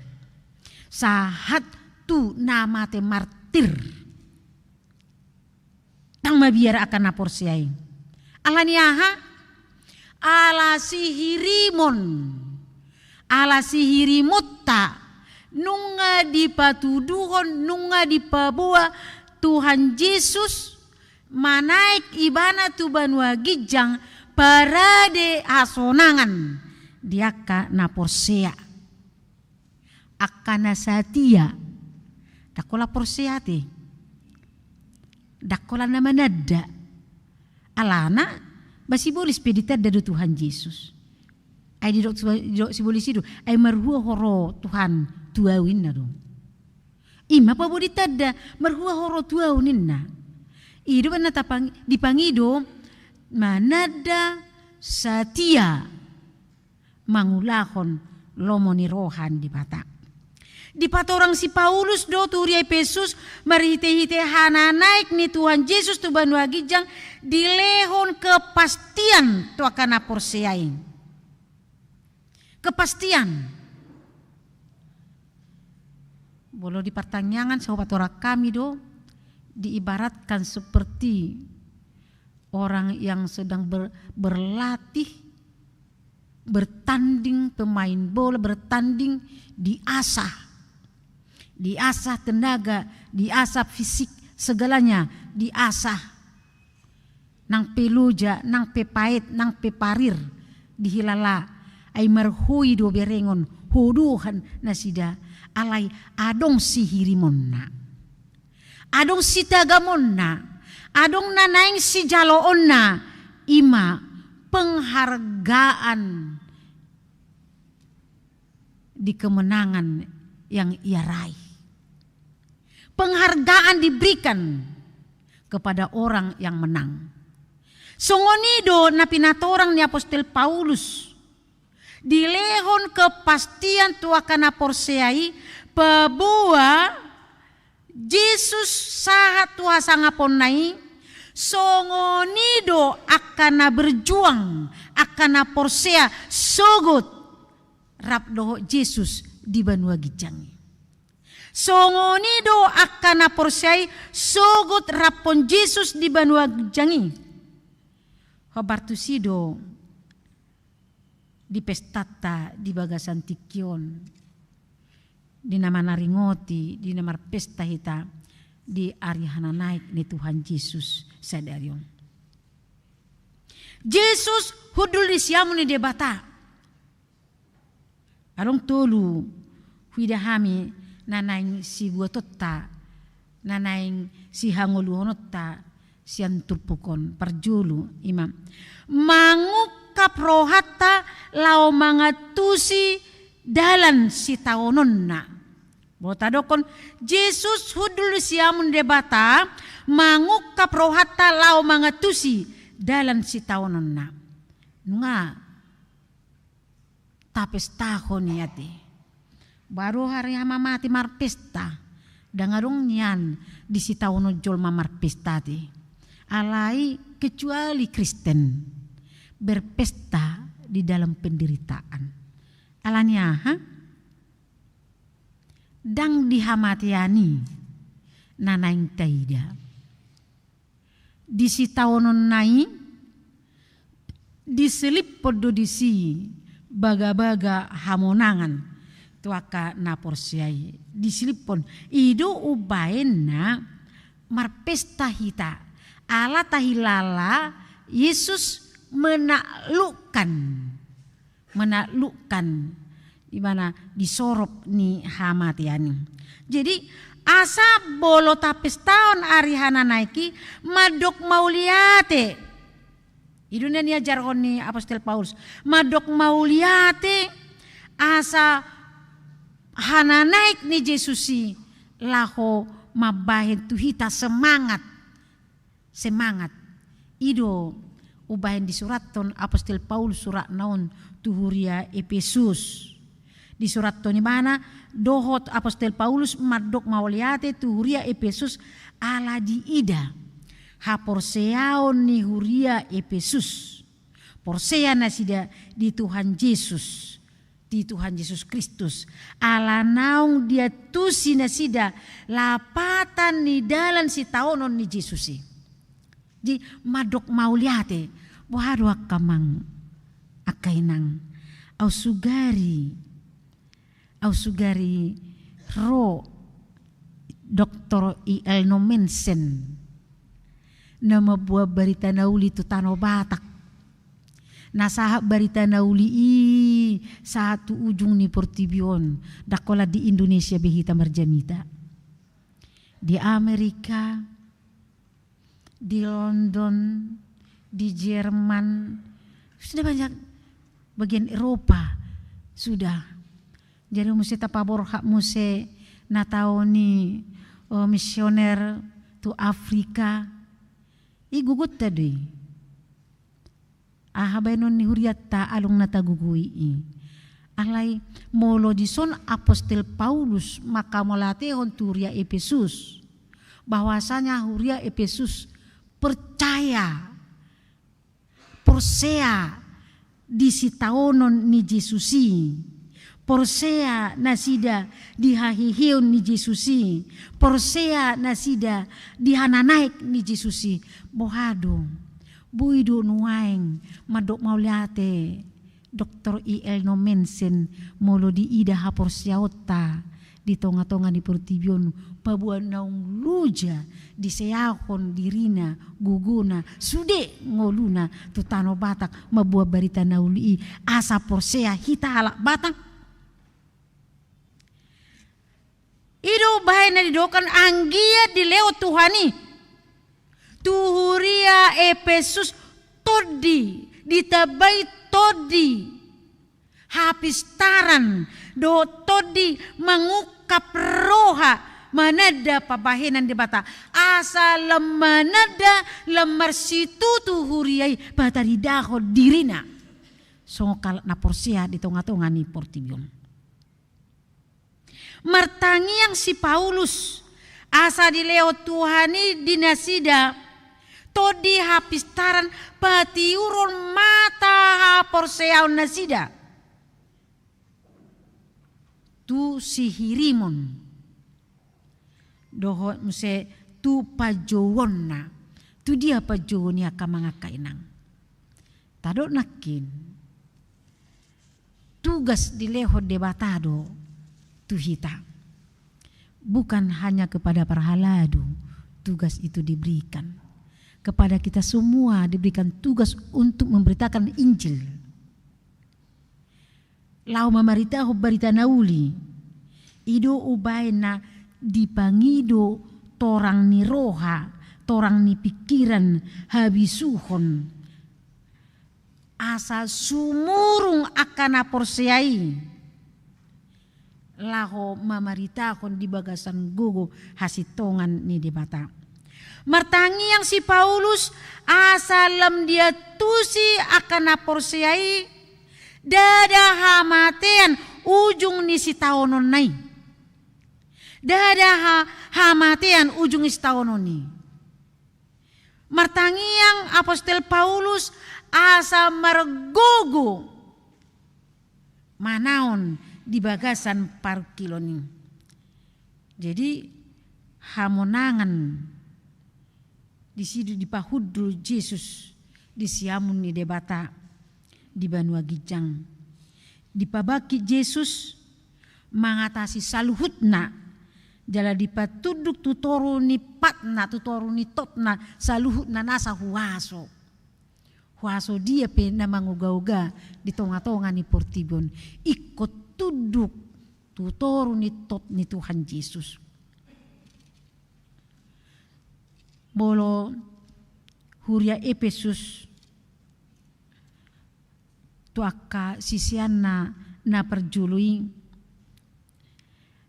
Sahat tu na mate martir. Ndang mabiar angka na porsea i. Ala ni aha? Ala sihirimon. Ala sihirimonta nunga dipatuduhon, nunga dipaboa Tuhan Jesus manaek ibana tu banua ginjang parade hasonangan di angka na porsea. Angka na satia. Ndang holan porsea ate. Ndang holan na mananda. Alana, ba sibolis pe ditanda do Tuhan Jesus. Ai didok, didok sibolis i do, ai marhua ho ro Tuhan tu ahu ninna do. I ma paboa ditanda, marhua ho ro tu ahu ninna. I do umbahen na tapang-, dipangido mananda, satia mangulahon lomo ni roha ni Debata. Dipatorang si Paulus do tu huria Epesus marhitehite hananaek ni Tuhan Jesus tu banua ginjang dilehon kepastian tu angka na porsea i. Kepastian. Molo di partangiangan so hupatorang hami do, diibaratkan seperti orang yang sedang ber-, berlatih, bertanding, pemain bola bertanding, diasah. Diasah tenaga, diasah fisik, segalanya diasah. Nang pe loja, nang pe paet, nang pe parir, dihilala. Ai marhoi do berengon, hodohan nasida, alai adong sihirimonna. Adong sitagamonna, adong na naeng sijaloonna, i ma penghargaan di kemenangan yang ia raih. penghargaan diberikan kepada orang yang menang. Songon i do na pinatorang ni apostel Paulus, dilehon kepastian tu angka na porsea i, paboa Jesus sahat tu hasangaponna i, songon i do angka na berjuang, angka na porsea sogot rap dohot Jesus di banua ginjang i. Songon i do angka na porsea i sogot raphon Jesus di banua ginjang i. Hombar tusi do di pestanta di bagasan tingki on, di na manaringoti, di na marpesta hita di ari hananaek ni Tuhan Jesus sadari on. Jesus hundul di siamun ni Debata. Adong tolu huida hami na naeng sibuatonta, na naeng sihangoluhononta sian turpuk on. Parjolo, i ma mangungkap rohanta laho mangantusi dalan sitaononna. Bolo tadokkon, Jesus hundul di siamun Debata, mangungkap rohanta laho mangantusi dalan sitaononna. Nunga tapestahon i ate. Baru hari hamamate marpesta. Ndang adong nian di sitaonon jolma marpesta ate. Alai kecuali Kristen berpesta di dalam penderitaan. Alani aha? Ndang di hamatean i na naeng taida. Di sitaononna i, diseliphon do disi bagabaga hamonangan tu angka na porsea i. Diseliphon, i do umbahen na marpesta hita, ala tahilala Jesus menaklukkan, menaklukkan ibana di sorop ni hamatean i. Jadi, asa molo tapestahon ari hananaek i, mandok mauliate. I do na niajarhon ni apostel Paulus, mandok mauliate asa hananaek ni Jesus i laho mambahen tu hita semangat. Semangat. I do umbahen disurathon apostel Paulus suratna on tu huria Epesus. Disurathon ibana dohot apostel Paulus mandok mauliate tu huria Epesus ala diida haporseaon ni huria Epesus. Porsea nasida di Tuhan Jesus, di Tuhan Jesus Kristus. Ala naung diantusi nasida lapatan ni dalan sitaonon ni Jesus i. Jadi, mandok mauliate. Boha do angka amang, angka inang? Au sugari, au sugari ro Doktor I L Nommensen na mamboan barita na uli tu Tano Batak. Na sahat barita na uli i sahat tu ujung ni portibi on, ndang holan di Indonesia be hita marjamita. Di Amerika, di London, di Jerman, sudah banyak bagian Eropa, sudah. Jadi muse tapaborhat muse na tao ni, eh, misioner tu Afrika. I gogonta do i. Aha baenon ni hurianta adong na tagogoi i. Alai molo dison apostel Paulus manghamauliatehon tu huria Epesus, bahwasanya huria Epesus percaya, porsea di sitaonon ni Jesus i. Porsea nasida di haheheon ni Jesus i. Porsea nasida di hananaek ni Jesus i. Boha do? Boi do nuaeng mandok mauliate Doktor I L Nommensen molo diida haporseaonta di tongatonga ni portibi on, paboa naung loja diseahon dirina, gogona, sude ngoluna tu Tano Batak mamboan barita na uli i, asa porsea hita halak Batak. I do bahen na didokhon anggiat dilehon Tuhan i tu huria Epesus tondi, ditambai tondi hapistaran dohot tondi mangungkap roha mananda pambahenan Debata, asa lam mananda, lam marsitutu huria i pataridahon dirina songon halak na porsea di tonga-tonga ni portibi on. Martangiang si Paulus asa dilehon Tuhan i di nasida tondi hapistaran patiuron mata haporseaon nasida tu sihirimon dohot muse tu panjouonna. Tu dia panjouon i, angka amang, angka inang? Tadok nangkin, tugas dilehon Debata do tu hita. Bukan hanya kepada parhalado tugas itu diberikan. Kepada kita semua diberikan tugas untuk memberitakan Injil. Laho mamaritahon barita na uli. I do umbahen na dipangido torang ni roha, torang ni pingkiran, habisuhon, asa sumurung angka na porsea i laho mamaritahon di bagasan gogo hasintongan ni Debata. Martangiang si Paulus asa lam diantusi angka na porsea i, ndada hamatean ujung ni sitaononna i. Ndada ha-, hamatean ujung ni sitaonon i. Martangiang apostel Paulus asa margogo manaon di bagasan parungkilon i. Jadi, hamonangan disi do dipahundul Jesus di siamun ni Debata di banua ginjang. Dipabangkit Jesus mangatasi saluhutna, jala dipatunduk tu toru ni patna, tu toru ni totna, saluhutna nasa huaso. Huaso dia pe na mangoga-oga di tonga-tonga ni portibi on, ingkon tunduk tu toru ni tot ni Tuhan Jesus. Molo huria Epesus, tu angka siseanna na parjolo i,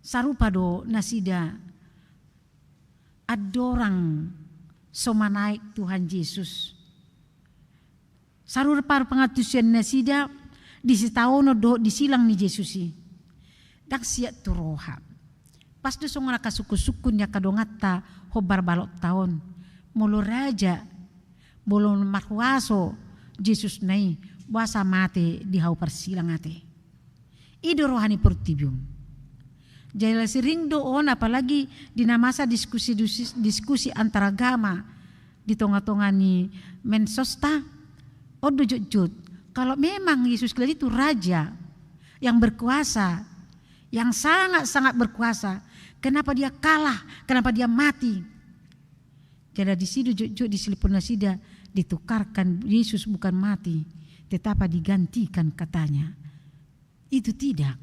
sarupa do nasida andorang so manaek Tuhan Jesus. Sarupa do pangantusion nasida di sitaonon dohot di silang ni Jesus i. Ndang siat tu roha. Pas do songon angka sungkun-sungkun ni angka donganta hombar balokta on. Molo raja, molo marhuaso Jesusna i, boasa mate di hau parsilang ate? I do roha ni portibi on. Jala sering do on, apalagi di na masa diskusi, diskusi antaragama di tonga-tonga ni mensosta, on do jotjot. Kalau memang Yesus Kristus itu raja yang berkuasa, yang sangat-sangat berkuasa, kenapa dia kalah? Kenapa dia mati? Jala disi do jotjot disilipon nasida, ditukarkan Yesus bukan mati, tetapi digantikan katanya. Itu tidak.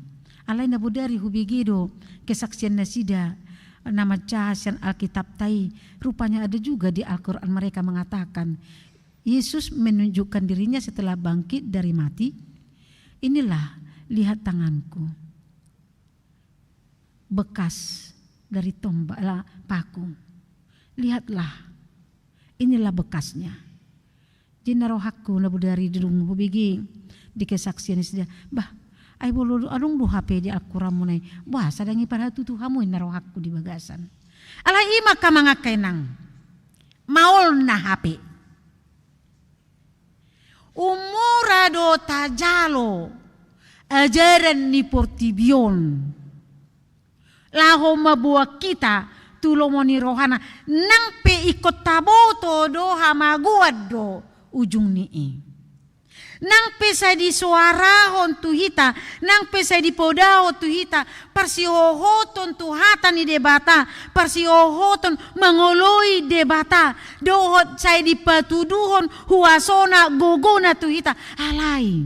Alai na bodari hubege do kesaksian nasida, na manjaha sian Alkitabta i, rupanya ada juga di Al-Quran mereka mengatakan, Yesus menunjukkan dirinya setelah bangkit dari mati, "Inilah, lihat tanganku, bekas dari tombak, la, paku. Lihatlah, inilah bekasnya." Jadi na rohangku na bodari dung hubege di kesaksian nasida, bah, ai molo adong do hape di Alquranmuna i, boasa ndang i parhatutu hamu, ninna rohangku di bagasan. Alai i ma angka amang, angka inang, maolna hape. Umura do tajalo ajaran ni portibi on laho mamboan hita tu lomo ni rohana, nang pe ingkon taboto do hamagoan do ujung ni i. Nang pe sai disoarahon tu hita, nang pe sai dipodahon tu hita parsihohoton tu hata ni Debata, parsihohoton mangoloi Debata, dohot sai dipatuduhon huasona, gogona tu hita, alai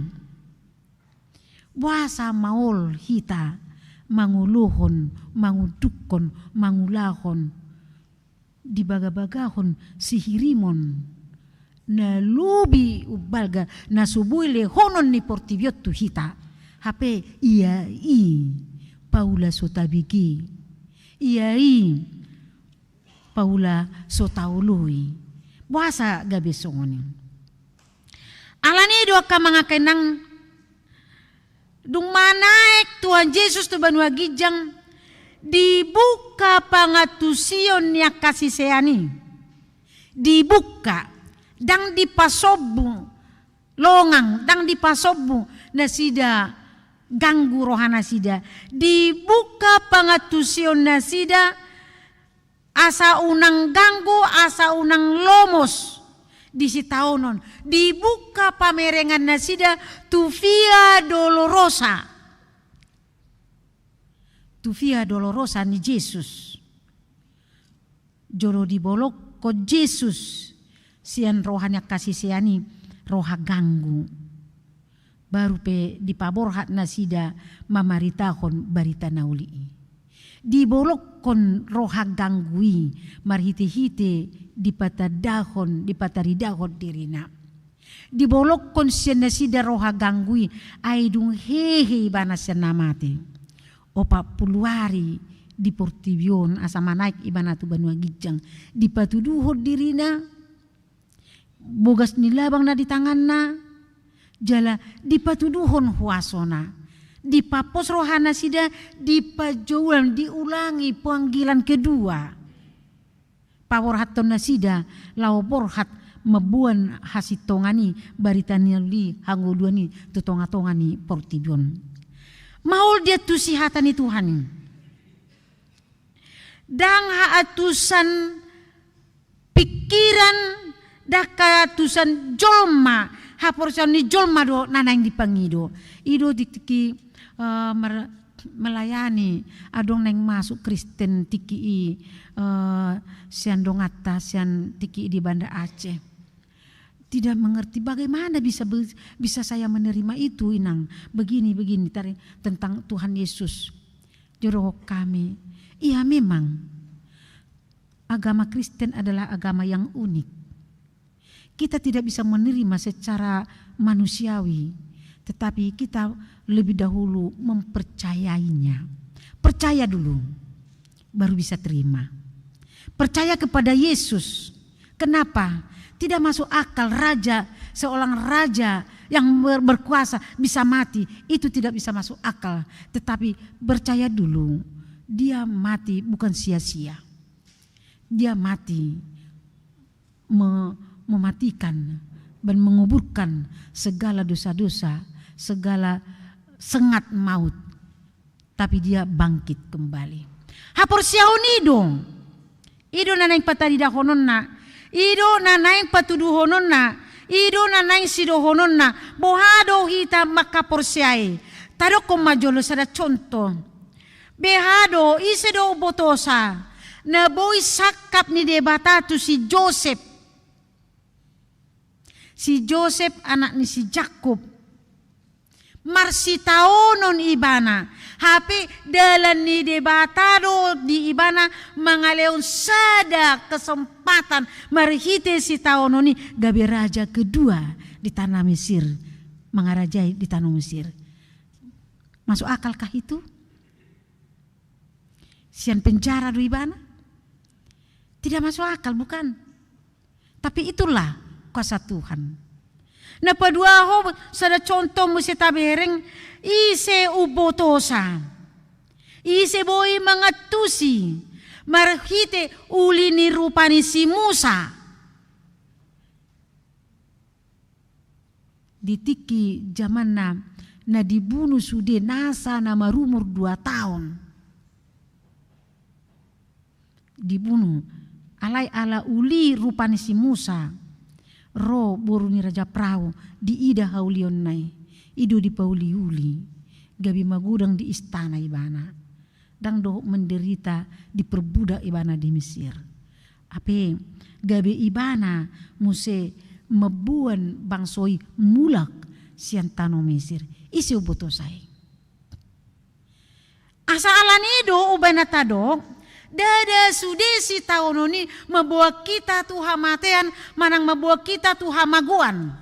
boasa maol hita mangolohon, mangundukkon, mangulahon, dibagabagahon sihirimon na lobi umbalga na so boi lehonon ni portibi on tu hita? Hape ia i paula so tabege. Ia i paula so taoloi. Boasa gabe songon i? Alani i do angka amang, angka inang, dung manaek Tuhan Jesus tu banua ginjang, dibuka pangantusion ni angka sisean i. Dibuka, ndang dipasombu longang, ndang dipasombu nasida ganggu rohanasida. Dibuka pangantusion nasida, asa unang ganggu, asa unang lomos di sitaonon. Dibuka pamerengan nasida tu Via Dolorosa. Tu Via Dolorosa ni Jesus. Jolo dibolongkon Jesus sian roha ni angka sisean i roha ganggu. Baru pe dipaborhat nasida mamaritahon barita na uli i. Dibolongkon roha ganggu i marhite-hite dipatandahon, dipataridahon dirina. Dibolongkon sian nasida roha ganggu i, ai dung hehe ibana sian na mate. Opat pulu ari di portibi on asa manaek ibana tu banua ginjang. Dipatuduhon dirina, bogas ni labang na di tanganna, jala dipatuduhon huasona. Dipapos rohanasida, dipajouan, diulangi panggilan kedua. Paborhathon nasida, laho borhat mamboan hasintongan i, barita na uli, hangoluan i tu tonga-tonga ni portibi on. Maol diantusi hata ni Tuhan i. Ndang haantusan pikiran, ndang haantusan jolma, haporseaon ni jolma do na naeng dipangido. I do di tingki, eh, mer-, melayani, adong naeng masuk Kristen tingki i, eh, sian donganta, sian tingki i di Banda Aceh. Tidak mengerti bagaimana bisa be-, bisa saya menerima itu, Inang. Begini, begini, tari-, tentang Tuhan Yesus. Joro hami. Iya, memang agama Kristen adalah agama yang unik. Kita tidak bisa menerima secara manusiawi, tetapi kita lebih dahulu mempercayainya. Percaya dulu, baru bisa terima. Percaya kepada Yesus. Kenapa? Tidak masuk akal raja, seorang raja yang ber-, berkuasa bisa mati. Itu tidak bisa masuk akal. Tetapi percaya dulu, dia mati bukan sia-sia. Dia mati me-, mematikan dan menguburkan segala dosa-dosa, segala sengat maut. Tapi dia bangkit kembali. Haporseaon i do. I do na naeng pataridahononna. I do na naeng patuduhononna. I do na naeng sidohononna. Boha do hita manghaporseai? Tadokkon ma jolo sada contoh. Beha do, ise do umbotosa na boi sangkap ni Debata tu si Josep. Si Josep anak ni si Jakkob. Marsitaonon ibana. Hape dalan ni Debata do di ibana mangalehon sada kesempatan marhite sitaonon i gabe raja kedua di tanah Mesir. Mangarajai di tanah Mesir. Masuk akalkah itu? Sian penjara do ibana? Tidak masuk akal, bukan? Tapi itulah kuasa Tuhan. Na paduahon, sada contoh muse tabereng, ise umbotosa. Ise boi mangantusi marhite uli ni rupa ni si Musa. Di tingki jamanna na dibunu sude nasa na marumur dua taon. Dibunu. Alai ala uli rupa ni si Musa. Ro boru ni Raja Parao diida haulionna i. I do dipauliuli. Gabe magodang di istana ibana. Ndang dohot menderita diperbudak ibana di Mesir. Hape gabe ibana muse mamboan bangso i mulak sian tano Mesir. Ise umbotosa i? Asa alani i do umbahen na tadok, ndada sude sitaonon i mamboan hita tu hamatean, manang mamboan hita tu hamagoan.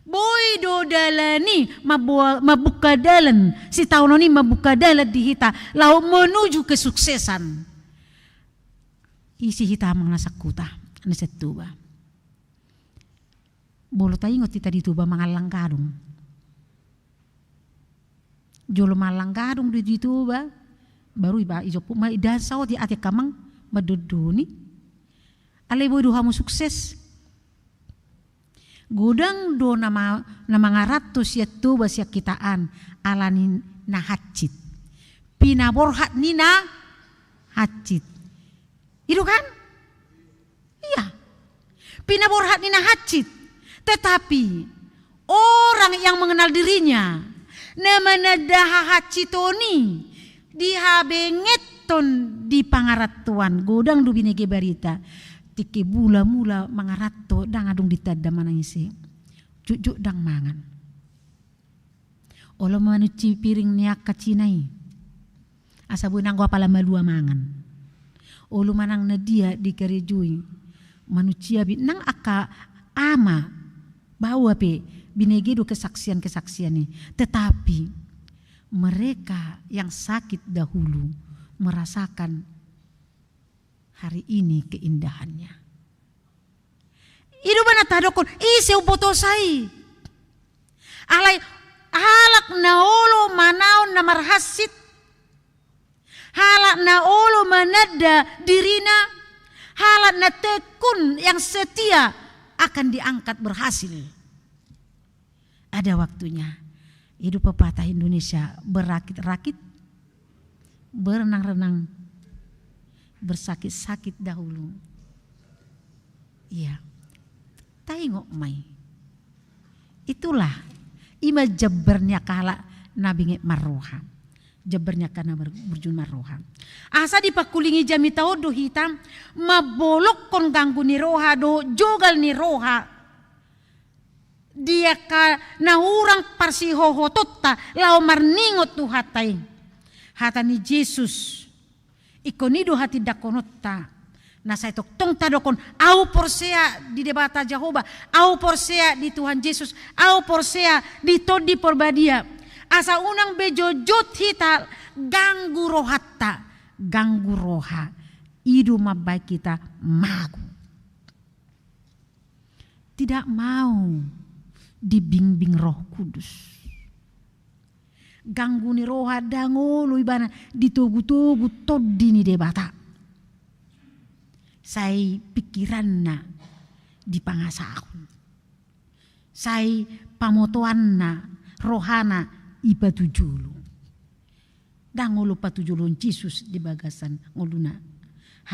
Boi do dalan i mamboa-, mambuka dalan, sitaonon i mambuka dalan di hita laho menuju kesuksesan. Ise hita amang na sangkuta, na sian Toba? Molo taingot hita di Toba mangallang gadong. Jolo mangallang gadong do di Toba, baru iba ijopuk ma indahan saotik, atik amang mandondoni. Alai boi do hamu sukses. Godang do na ma-, na mangaranto sian Toba sian hita an, ala ni na hansit. Pinaborhat ni na hansit. I do kan? Iya. Pinaborhat ni na hansit. Tetapi orang yang mengenal dirinya, na mananda hahansiton i, dihabengeton di pangarantoan, godang do binege barita. Tingki mula-mula mangaranto, ndang adong ditanda manang ise. Jotjot ndang mangan. Olo mangunci piring ni angka Cina i, asa boi nanggo apala malua mangan. Olo manang na dia dikarejoi, mangunci abit, nang angka ama, baoa pe, binege do kesaksian-kesaksian i. Tetapi mereka yang sakit dahulu merasakan hari ini keindahannya. I do umbahen na tadokkon, ise umbotosa i? Alai halak na olo manaon na marhansit, halak na olo mananda dirina, halak na tekun yang setia akan diangkat berhasil. Ada waktunya. I do pepatah Indonesia, berakit-rakit, berenang-renang, bersakit-sakit dahulu. Iya. Taingot ma i. Itulah. I ma jambar ni angka halak na binget marroha. Jambar ni angka na ber-, burju marroha. Asa dipangkulingi jamita on do hita mambolongkon ganggu ni roha dohot jogal ni roha di angka na hurang parsihohotonta laho marningot Tuhanta i. Hata ni Jesus, ingkon i do hatindangkononta. Na sai tongtong tadokkon, ahu porsea di Debata Jahowa, ahu porsea di Tuhan Jesus, ahu porsea di Tondi Porbadia. Asa unang be jotjot hita ganggu rohanta, ganggu roha. I do mambahen hita mago. Tidak mau dibimbing Roh Kudus. Ganggu ni roha ndang olo ibana ditogu-togu Tondi ni Debata. Sai pikiranna dipangasahon. Sai pamotoanna rohana i patujolo. Ndang olo patujoloon Jesus di bagasan ngoluna.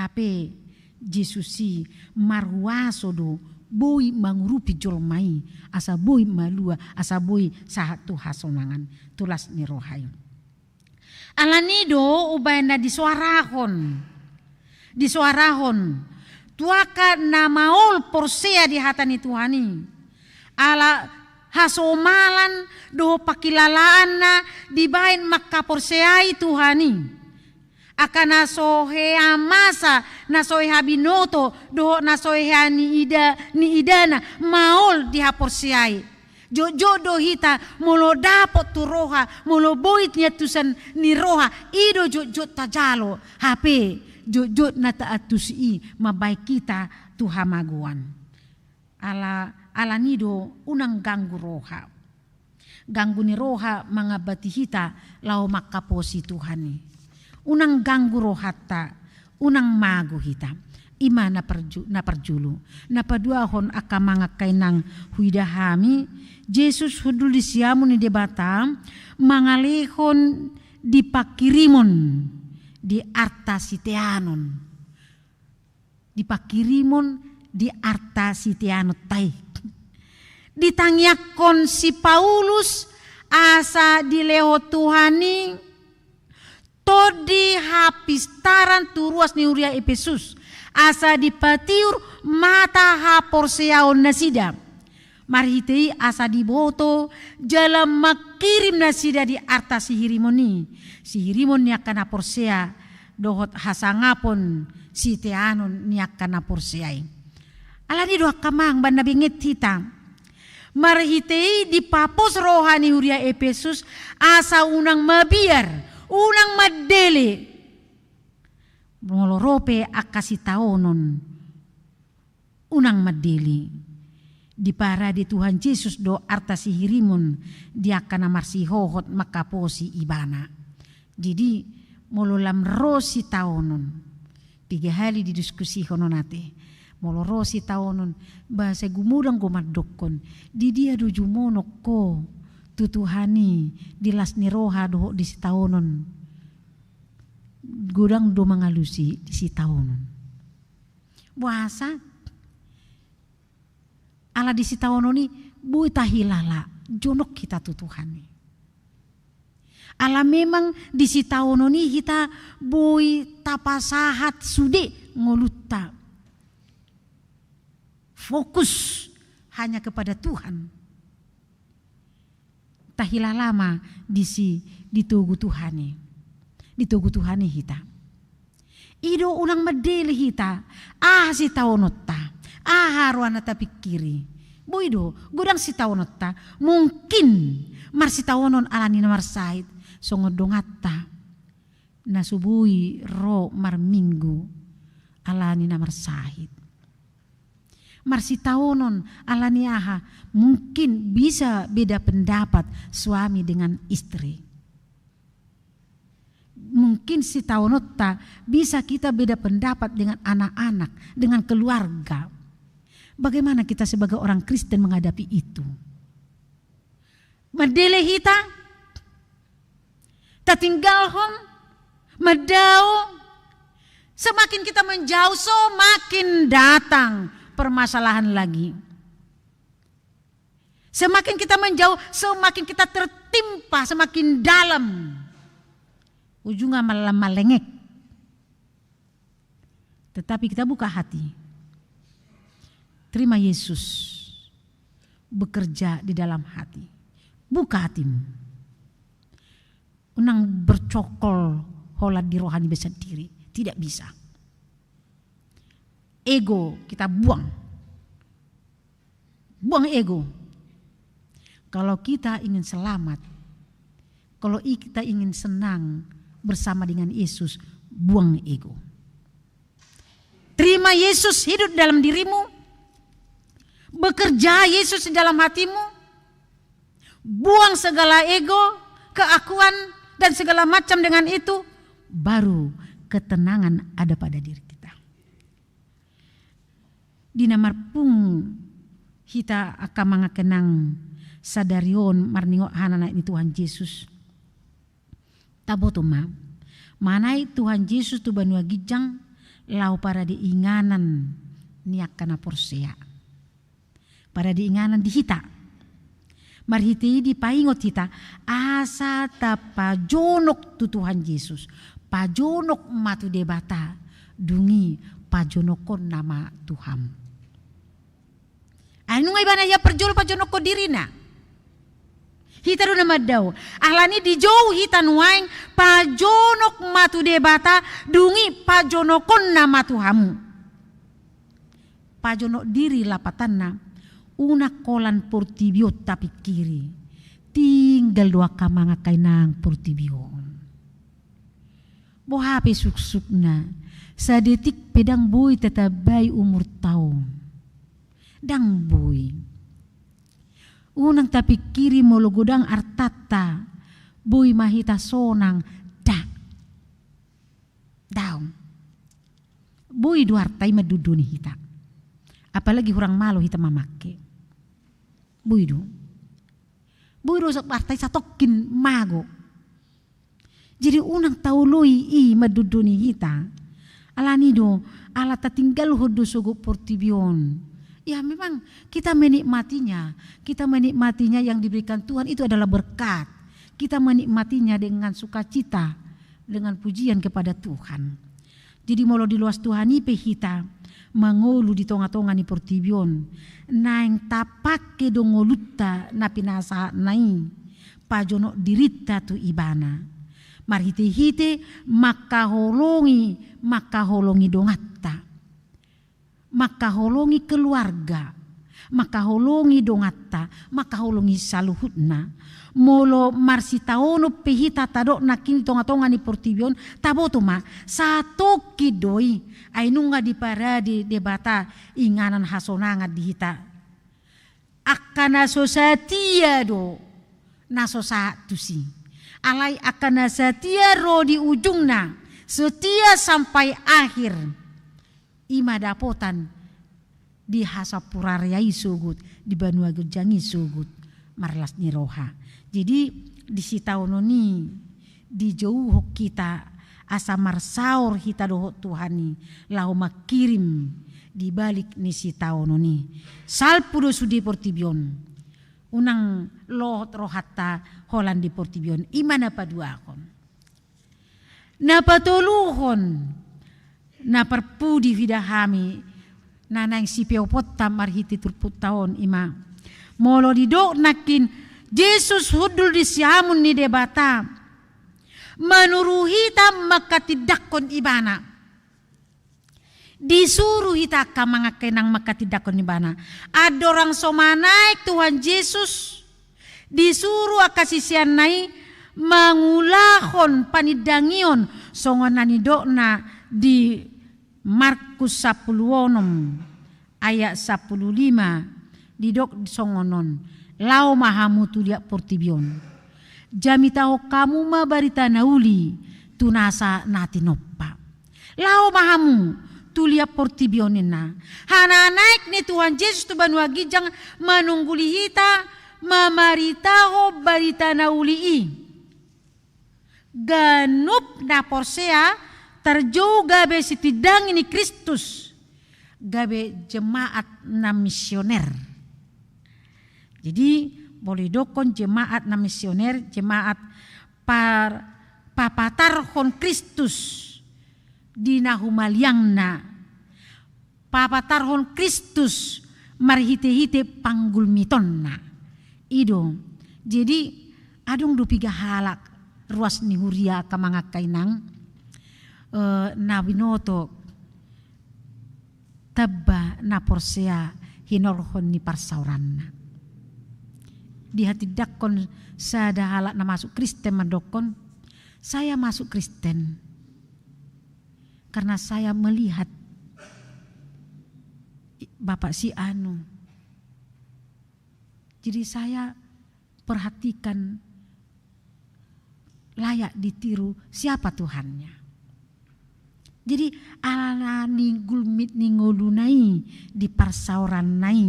Hape Jesus i marhuaso do boi mangurupi jolma i, asa boi malua, asa boi sahat tu hasonangan, tu las ni roha i. Alani do umbahen na disoarahon, disoarahon tu angka na maol porsea di hata ni Tuhan i. Ala hasomalan dohot pangkilalaanna dibahen mangkaporseai Tuhan i. Angka na so hea masa, na so hea binoto, dohot na so hea niida-, niidana, maol dihaporseai. Jotjot do hita, molo dapot tu roha, molo boi niantusan ni roha, i do jotjot tajalo, hape jotjot na taantusi i mambahen hita tu hamagoan. Ala, alani do unang ganggu roha. Ganggu ni roha mangambati hita laho mangkaposi Tuhan i. Unang ganggu rohanta, unang mago hita. I ma na parju-, na parjolo. Na paduahon angka amang angka inang huida hami, Jesus hundul di siamun ni Debata mangalehon di pangkirimon di arta siteanon. Di pangkirimon di arta siteanonta i. Ditangiangkon si Paulus asa dilehon Tuhan i tondi hapistaran tu ruas ni huria Epesus, asa dipatiur mata haporseaon nasida. Marhite i asa diboto jala mangkirim nasida di arta sihirimon i, sihirimon ni angka na porsea dohot hasangapon siteanon ni angka na porsea i. Alani do angka amang, umbahen na binget hita. Marhite i dipapos roha ni huria Epesus asa unang mabiar, unang mandele. Molo ro pe angka sitaonon, unang mandele. Diparade Tuhan Jesus do arta sihirimon di angka na marsihohot mangkaposi ibana. Jadi, molo lam ro sitaonon, piga hali didiskusihon on ate. Molo ro sitaonon, ba sai gumodang do mandokkon, di dia do jumonok ho tu Tuhan i, di las ni roha dohot di sitaonon. Godang do mangalusi di sitaonon. Boasa? Ala di sitaonon i boi tahilala jonok hita tu Tuhan i. Ala memang di sitaonon i hita boi tapasahat sude ngolunta. Fokus hanya kepada Tuhan. Tahilala ma disi di togu Tuhan i. Di togu Tuhan i hita. I do unang mandele hita, aha sitaononta, aha roha na tapingkiri. Boi do, godang sitaononta, mungkin marsitaonon ala ni na marsahit, songon donganta na so boi ro marminggu ala ni na marsahit. Marsitaonon ala ni aha, mungkin bisa beda pendapat suami dengan istri. Mungkin sitaononta bisa kita beda pendapat dengan anak-anak, dengan keluarga. Bagaimana kita sebagai orang Kristen menghadapi itu? Mandele hita, tatinggalhon, mandao, semakin kita menjauh, semakin datang permasalahan lagi. Semakin kita menjauh, semakin kita tertimpa, semakin dalam. Ujungnya malah malengek. Tetapi kita buka hati. Terima Yesus bekerja di dalam hati. Buka hatimu. Unang bercokol holan di roha niba sendiri. Tidak bisa. Ego kita buang. Buang ego. Kalau kita ingin selamat, kalau i-, kita ingin senang bersama dengan Yesus, buang ego. Terima Yesus hidup dalam dirimu, bekerja Yesus di dalam hatimu, buang segala ego, keakuan, dan segala macam dengan itu, baru ketenangan ada pada diri kita. Di na marpung hita angka amang inang sadari on marningot hata ni Tuhan Jesus. Taboto ma, manang Tuhan Jesus tu banua ginjang laho parade inganan ni angka na porsea. Parade inganan di hita. Marhite i dipaingot hita, asa tapajonok tu Tuhan Jesus. Pajonok ma tu Debata, dung i pajonokkonna ma tu hamu. Ai nunga ibana ia parjolo pajonokkon dirina. Hita do na mandao. Alani dijou hita nuaeng, pajonok ma tu Debata, dung i pajonokkonna ma tu hamu. Pajonok diri lapatanna, unang holan portibi on tapingkiri. Tinggal do angka amang angka inang portibi on. Boha pe suksukna, sadetik pe ndang boi tatambai umurta on. Ndang boi. Unang tapingkiri molo godang artanta, boi ma hita sonang, nda. Daong. Boi do arta i mandondoni hita. Apalagi hurang malo hita mamangke. Boi do. Boi do sa-, arta i satongkin mago. Jadi unang taoloi i mandondoni hita. Alani do, ala tatinggalhon do sogot portibi on. Ya, memang kita menikmatinya. Kita menikmatinya yang diberikan Tuhan itu adalah berkat. Kita menikmatinya dengan sukacita, dengan pujian kepada Tuhan. Jadi molo diloas Tuhan i pe hita mangolu di tonga-tonga ni portibi on, naeng tapangke do ngolunta na pinasahatna i, pajonok dirinta tu Ibana. Marhite-hite mangkaholongi, mangkaholongi donganta. Mangkaholongi keluarga, Mangkaholongi donganta, mangkaholongi saluhutna. Molo marsitaonon pe hita tadok nangkin di tonga-tonga ni portibi on, taboto ma, satongkin do i, ai nunga diparade Debata inganan hasonangan di hita. Angka na so satia do na so sahat tusi. Alai angka na satia ro di ujungna, setia sampai akhir, i ma dapotan di hasampurarea i sogot, di banua ginjang i sogot, marlas ni roha. Jadi, di sitaonon i, dijouhon hita asa marsaor hita dohot Tuhan i, laho mangkirim di balik ni sitaonon i. Salpu do sude portibi on. Unang lohot rohanta holan di portibi on. I ma na paduahon. Na patoluhon, na parpudi huida hami, na naeng sipeoponta marhite turpukta on, i ma. Molo didok nangkin, Jesus hundul di siamun ni Debata, manuru hita mangkatindangkon Ibana. Disuru hita angka amang angka inang mangkatindangkon Ibana. Andorang so manaek Tuhan Jesus, disuru angka siseanna i mangulahon panindangion songon na nidokna di Markus sampulu onom ayat sampulu lima, didok songon on, laho ma hamu tu liat portibi on. Jamitahon hamu ma barita na uli tu nasa na tinompa. Laho ma hamu tu liat portibi on ninna. Hananaek ni Tuhan Jesus tu banua ginjang manungguli hita mamaritahon barita na uli i. Ganup na porsea tarjou gabe sitindangi ni Kristus, gabe jemaat na misioner. Jadi, molo didokkon jemaat na misioner, jemaat par-, papatarhon Kristus di na humaliangna, papatarhon Kristus marhite-hite panggulmitonna. I do. Jadi, adong do piga halak ruas ni huria angka amang angka inang, eh, na binoto tamba na porsea hinorhon ni parsaoranna. Dihatindangkon sada halak na masuk Kristen mandokkon, saya masuk Kristen karena saya melihat i-, bapak si anu. Jadi saya perhatikan layak ditiru siapa Tuhannya. Jadi, ala na ninggulmit ni ngoluna i di parsaoranna i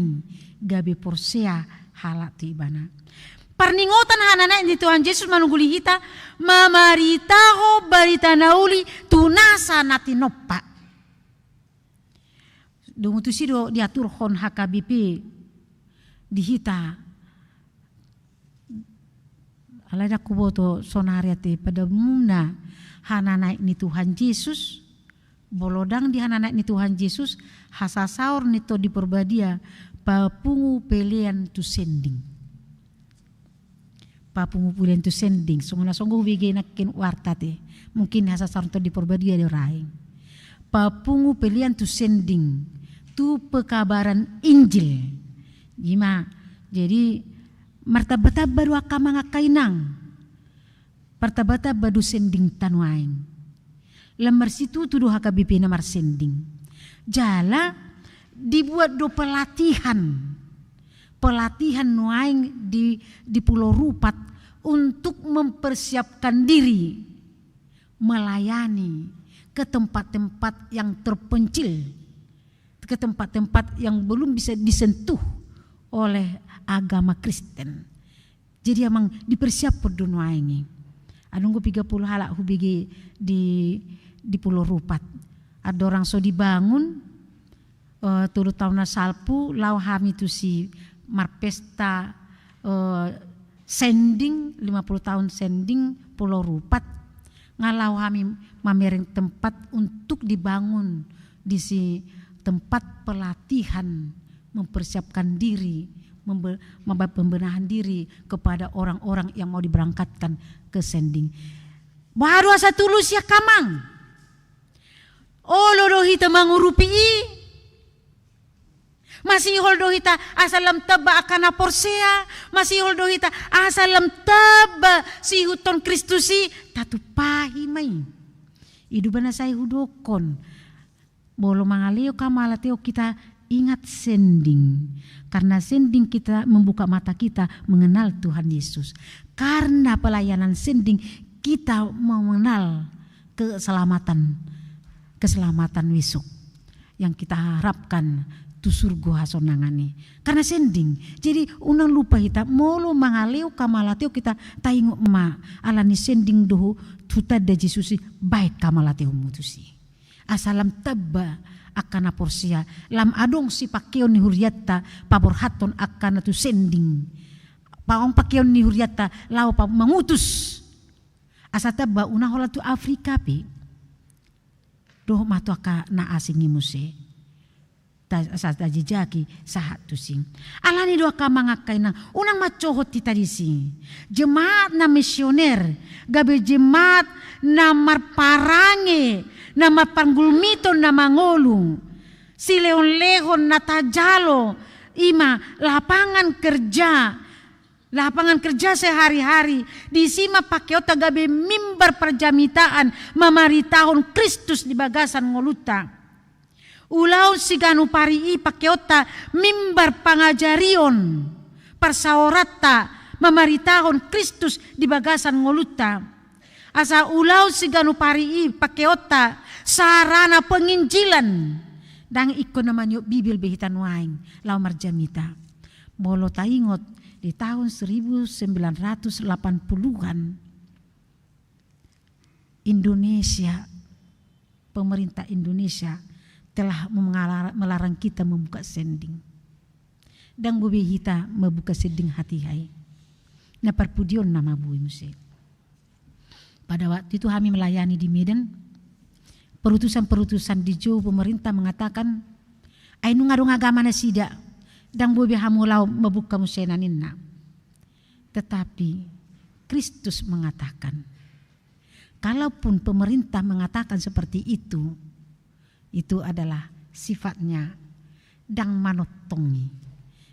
gabe porsea halak tu ibana. Parningotan hananaek ni Tuhan Jesus manungguli hita mamaritahon barita na uli tu nasa na tinompa. Dung tusi do diaturhon H K B P di hita. Alai ndang huboto sonari ate pada umumna hananaek ni Tuhan Jesus, molo ndang di hananaek ni Tuhan Jesus, hasasaor ni Tondi Porbadia, papungu pelean tu sending. Papungu pelean tu sending, songon na songgop hubege nangkin warta ate. Mungkin hasasaor ni Tondi Porbadia do raing. Papungu pelean tu sending, tu pekabaran Injil. I ma, jadi martambatamba do angka amang angka inang. Martambatamba do sendingta nuaeng. Lam marsitutu do H K B P na marsending. Jala dibuat do pelatihan. Pelatihan nuaeng di, di Pulau Rupat untuk mempersiapkan diri melayani ke tempat-tempat yang terpencil, ke tempat-tempat yang belum bisa disentuh oleh agama Kristen. Jadi amang dipersiaphon do nuaeng i. Adong do piga pulu halak hubege di, di Pulau Rupat. Andorang so dibangun, eh, tolu taon na salpu, laho hami tusi marpesta, eh, sending, lima puluh tahun sending Pulau Rupat. Nga laho hami mamereng tempat untuk dibangun disi tempat pelatihan, mempersiapkan diri, membe-, membe-, pembenahan diri kepada orang-orang yang mau diberangkatkan ke sending. Boha do asa tulus i angka amang? Olo do hita mangurupi i. Masihol do hita asa lam tamba angka na porsea, masihol do hita asa lam tamba siihuthon Kristus i, tatumpahi ma i. I do umbahen na sai hudokkon, molo mangalehon hamalatehon hita, ingat sending. Karena sending kita membuka mata kita mengenal Tuhan Yesus. Karena pelayanan sending kita mengenal keselamatan, keselamatan besok yang kita harapkan tu surgo hasonangan i. Karena sending. Jadi unang lupa hita, molo mangalehon hamalatehon hita, taingot ma, alani sending do hutanda Jesus i, baen hamalatehonmu tusi. Asa lam tamba angka na porsea, lam adong sipangkeon ni hurianta paborhathon angka na tu sending. Adong pangkeon ni hurianta laho pa-, mangutus. Asa tamba, unang holan tu Afrika pe. Dohot ma tu angka na asing i muse. Ta-, asa tajajaki sahat tusi. Alani do angka amang angka inang, unang mancohot hita disi. Jemaat na misioner, gabe jemaat na marparange, na marpanggulmiton na mangolu. Silehonlehon na tajalo, i ma lapangan kerja, lapangan kerja sehari-hari, disi ma pangkeonta gabe mimbar parjamitaan mamaritahon Kristus di bagasan ngolunta. Ulaon siganup ari i pangkeonta mimbar pangajarion, parsaoranta mamaritahon Kristus di bagasan ngolunta. Asa ulaon siganup ari i pangkeonta sarana penginjilan. Ndang ingkon na maniop Bibel be hita nuaeng laho marjamita. Molo taingot di tahun seribu sembilan ratus delapan puluhan, Indonesia, pemerintah Indonesia telah mengalar-, melarang kita membuka sending. Ndang boi be hita mambuka sending hatiha i. Na parpudionna ma boi muse. Pada waktu itu kami melayani di Medan, perutusan-perutusan di jou pemerintah mengatakan, "Ai nunga adong agama nasida, ndang boi be hamu laho mambuka muse," ninna. Tetapi Kristus mengatakan, kalaupun pemerintah mengatakan seperti itu, itu adalah sifatnya ndang manongtong i.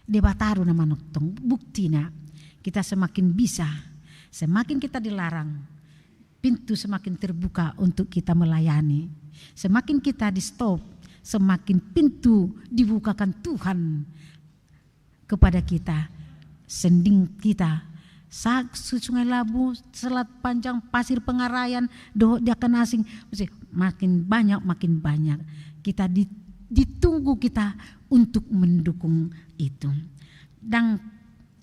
Debata do na manongtong. Buktina, kita semakin bisa, semakin kita dilarang, pintu semakin terbuka untuk kita melayani. Semakin kita di-stop, semakin pintu dibukakan Tuhan kepada kita, sending kita, sa-, Sungai Labu, Selat Panjang, Pasir Pengarayan, dohot di angka na asing, mesti makin banyak, makin banyak. Kita di-, ditunggu kita untuk mendukung itu. Ndang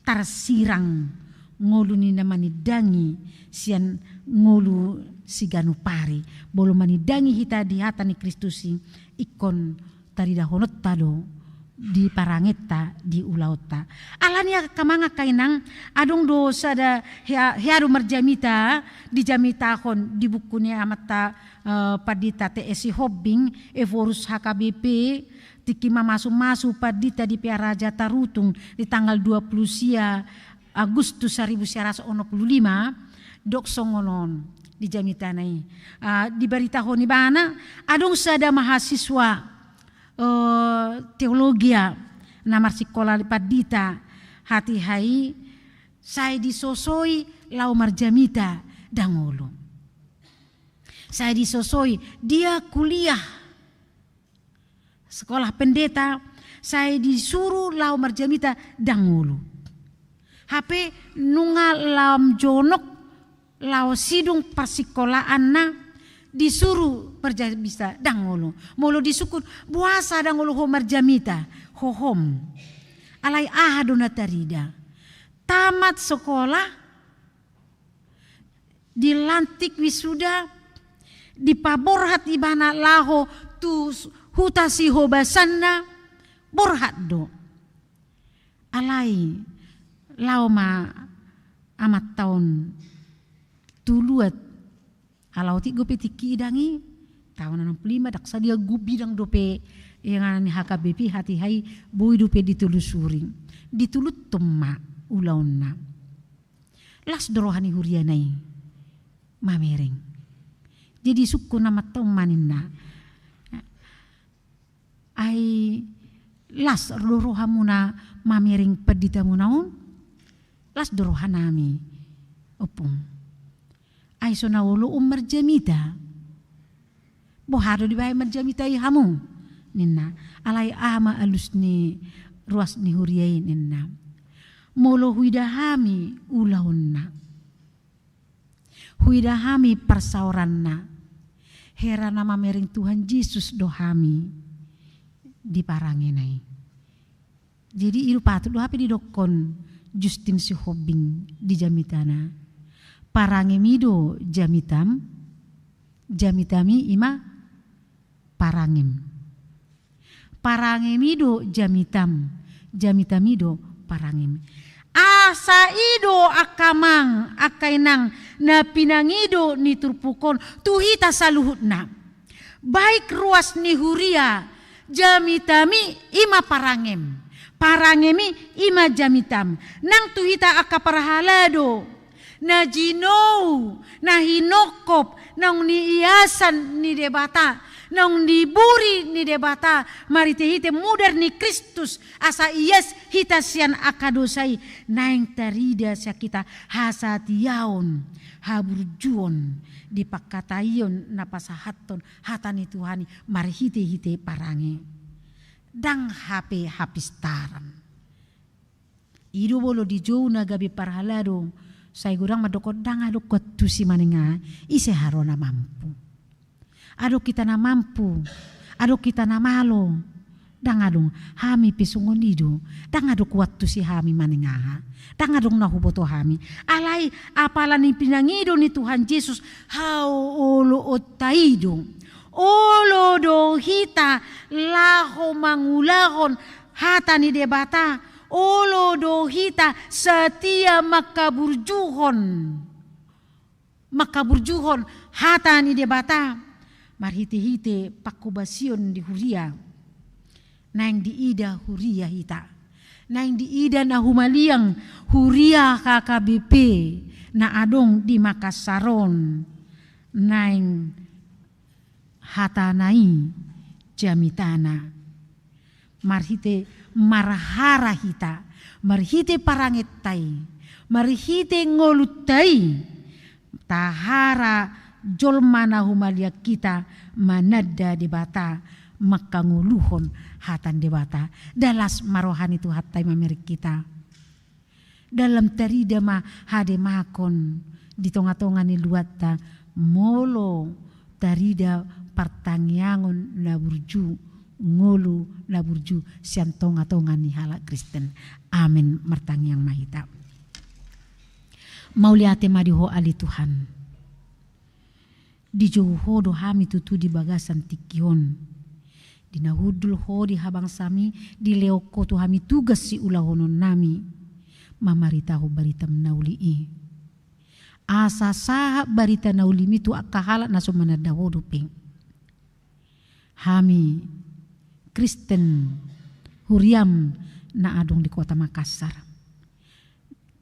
tarsirang ngolu ni na manindangi sian ngolu siganup ari. Molo manindangi hita di hata ni Kristus i, ingkon taridahononta do di parangenta, di ulaonta. Alani i angka amang angka inang, adong do sada hea-, hea do marjamita, dijamitahon di buku ni amanta, eh, Pandita T S Sihombing, Ephorus H K B P, tingki mamasu-masu pandita di Pearaja Tarutung di tanggal dua puluh sia Agustus saribu sia ratus onom puluh lima, dok songon on di jamitana i. Ah, dibaritahon ibana, adong sada mahasiswa, eh, teologia na marsikola di pandita hatiha i, sai disosoi laho marjamita, ndang olo. Sai disosoi dia kuliah sekolah pendeta, sai disuru laho marjamita, ndang olo. Hape nunga lam jonok laho sidung parsikolaanna, disuru marjamita, ndang olo. Molo disungkun, boasa ndang olo ho marjamita, hohom. Alai aha do na tarida? Tamat sekolah, dilantik wisuda, dipaborhat ibana laho tu s-, huta sihobasanna, borhat do. Alai, laho ma amanta on tu luat. Ala otik dope tingki i ndang i, tahun onom puluh lima, ndang sadia, gum bidang dope, inganan ni H K B P hatiha i, boi dope ditelusuri. Dituluthon ma ulaonna. Las do roha ni huriana i mamereng. Jadi sungkun amanta on ma ninna. Ai Las do rohamuna mamereng panditamuna on? Las do rohanami, Ompung. Ai so na olo on marjamita. Boha do dibahen marjamita i hamu, ninna. Alai aha ma alus ni ruas ni huria i, ninna. Molo huida hami ulaonna, huida hami parsaoranna, hera na mamereng Tuhan Jesus do hami di parangena i. Jadi i do patut do hape didokkon Justin Sihombing di jamitana. Parangemi do jamitam, jamitami ima parangem. Parangemi do jamitam, jamitami do parangem. Asa i do angka amang, angka inang, na pinangido ni turpuk on tu hita saluhutna. Baik ruas ni huria, jamitami ima parangem, parangemi ima jamitam. Nang tu hita angka parhalado, na jinou, na hinongkop, naung niiasan ni Debata, naung niburi ni Debata, marhite-hite mudar ni Kristus, asa ias hita sian angka dosa i, naeng tarida sian hita hasatiaon, haburjuon, di pangkataion na pasahathon hata ni Tuhan i marhite-hite parange. Ndang hape hapistaran. I do molo dijou na gabe parhalado, sai godang mandok, ndang adong huantusi manang aha, ise haroa na mampu. Adong hita na mampu, adong hita na malo, ndang adong. Hami pe songon i do, ndang adong huantusi hami manang aha, ndang adong na huboto hami. Alai apala ni pinangido ni Tuhan Jesus, haoloonta i do. Olo do hita laho mangulahon hata ni Debata, olo do hita satia mangkaburjuhon, mangkaburjuhon hata ni Debata, marhite-hite pangkobasion di huria. Naeng diida huria hita, naeng diida na humaliang huria H K B P na adong di Makassar on, naeng hatana i jamitana. Marhite marhara hita, marhite parangenta i, marhite ngolunta i, tahara jolma na humaliang hita mananda Debata, mangkangoluhon hata ni Debata. Nda las ma roha ni Tuhanta i mamereng hita. Dalam tarida ma hademakon di tonga-tonga ni luatta, molo tarida partangiangon na burju, ngolu na burju sian tonga-tonga ni halak Kristen. Amen. Martangiang ma hita. Mauliate ma di Ho ale Tuhan. Dijou Ho do hami tutu di bagasan tingki on. Di na hundul Ho di habangsami, dilehon Ho tu hami tugas siulahononnami, mamaritahon baritam na uli i. Asa sahat barita na uli mi tu angka halak na so mananda Ho dope. Hami Kristen huriam na adong di Kota Makassar.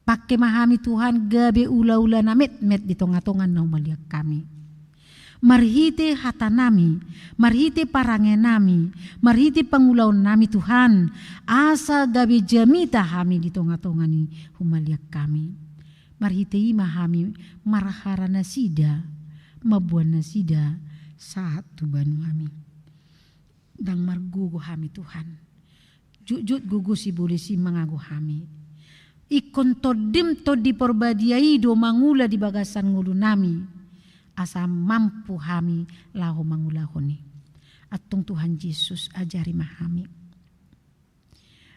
Pangke ma hami Tuhan gabe ula-ula na metmet di tonga-tonga na humaliang hami. Marhite hatanami, marhite parangenami, marhite pangulaonnami Tuhan, asa gabe jamita hami di tonga-tonga ni humaliang hami. Marhite i ma hami marhara nasida, mamboan nasida sahat tu banuami. Ndang margogo hami Tuhan. Jotjot gogo sibolis i mangago hami. Ingkon Tondim Tondi Parbadia i do mangula di bagasan ngolunami, asa mampu hami laho mangulahon i. Antong Tuhan Jesus, ajari ma hami.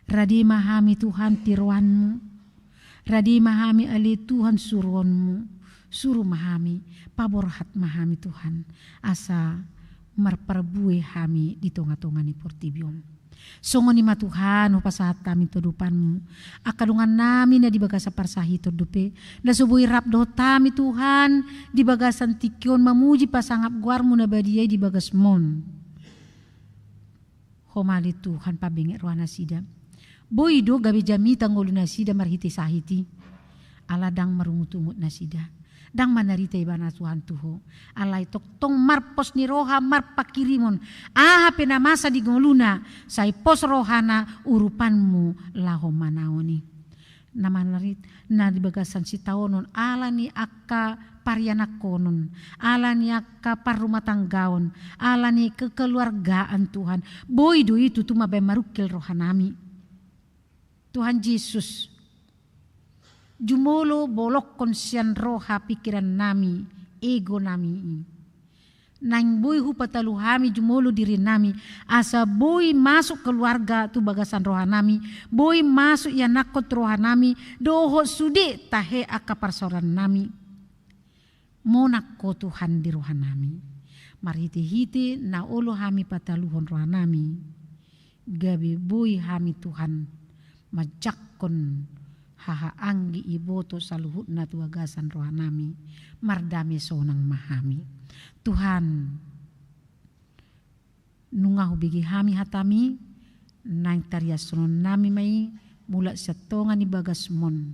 Rade ma hami Tuhan tiroanmu. Rade ma hami ale Tuhan suruonmu. Suru ma hami, paborhat ma hami Tuhan, asa marparbue hami di tonga-tonga ni portibi on. Songon i ma Tuhan, hupasahat hami tu adopanmu angka dongannami na di bagasan parsahiton dope, na so boi rap dohot hami Tuhan di bagasan tingki on mamuji pasangap goarmu na badia i di bagasmon. Ho ma ale Tuhan, pabenget roha nasida. Boi do gabe jamita ngolu nasida marhite sahit i. Ala ndang marungut-ungut nasida. Ndang manarita ibana Tuhan tu ho. Alai tongtong marpos ni roha marpanghirimon. Aha pe na masa di ngoluna, sai pos rohana urupanmu laho manaon i. Na manarit, na di bagasan sitaonon, ala ni angka parianakhonon, ala ni angka parrumatanggaon, ala ni kekeluargaan Tuhan. Boi do i tutu mambaen marungkil rohanami. Tuhan Jesus, jumolo bolongkon sian roha pingkirannami, egonami i. Naeng boi hupatalu hami jumolo dirinami, asa boi masuk keluarga tu bagasan rohanami, boi masuk ianakhon tu rohanami, dohot sude tahe angka parsaorannami. Monang ho Tuhan di rohanami. Marhitehite na olo hami pataluhon rohanami, gabe boi hami Tuhan manjangkon hahaanggi iboto saluhutna tu bagasan rohanami. Mardame sonang ma hami. Tuhan, nunga hubege hami hatami, naeng tariashononnami ma i, mulak sian tonga ni bagasmon.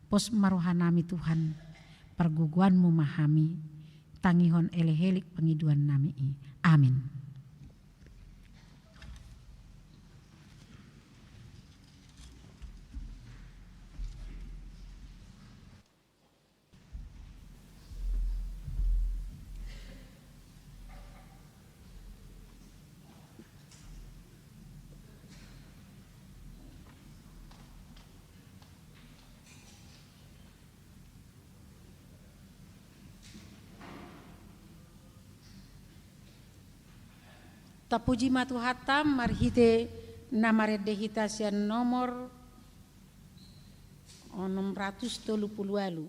Pos ma rohanami Tuhan, pargogoanmu ma hami, tangihon elekelek pangidoannami i. Amin. Tapuji ma Tuhanta marhite na marende hita sian nomor onom ratus tolu pulu ualu.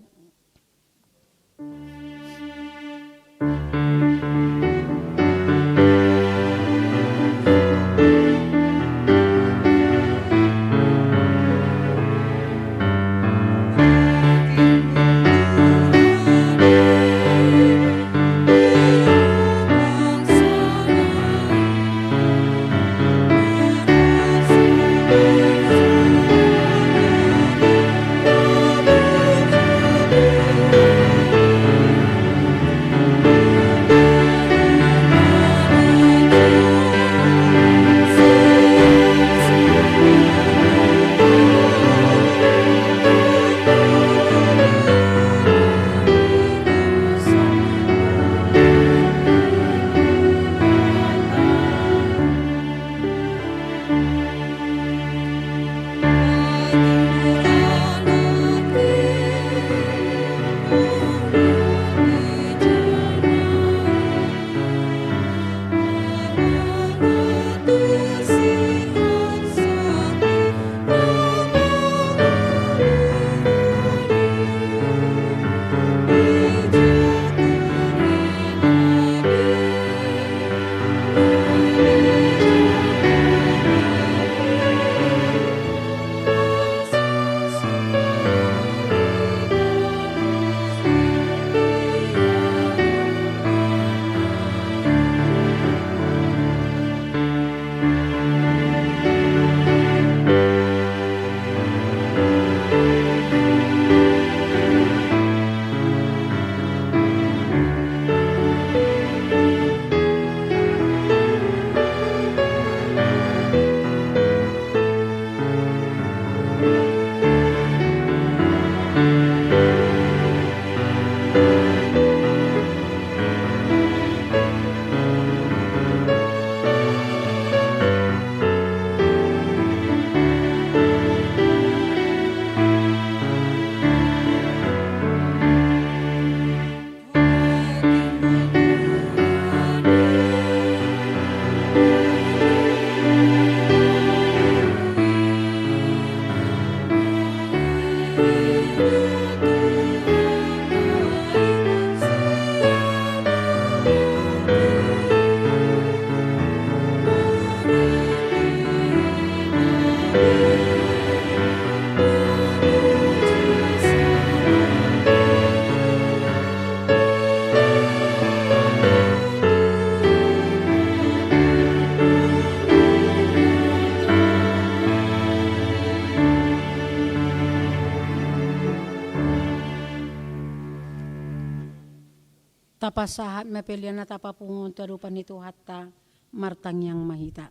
Tapasahat ma pelean na tapapungu on tu adopan ni Tuhanta, martangiang ma hita.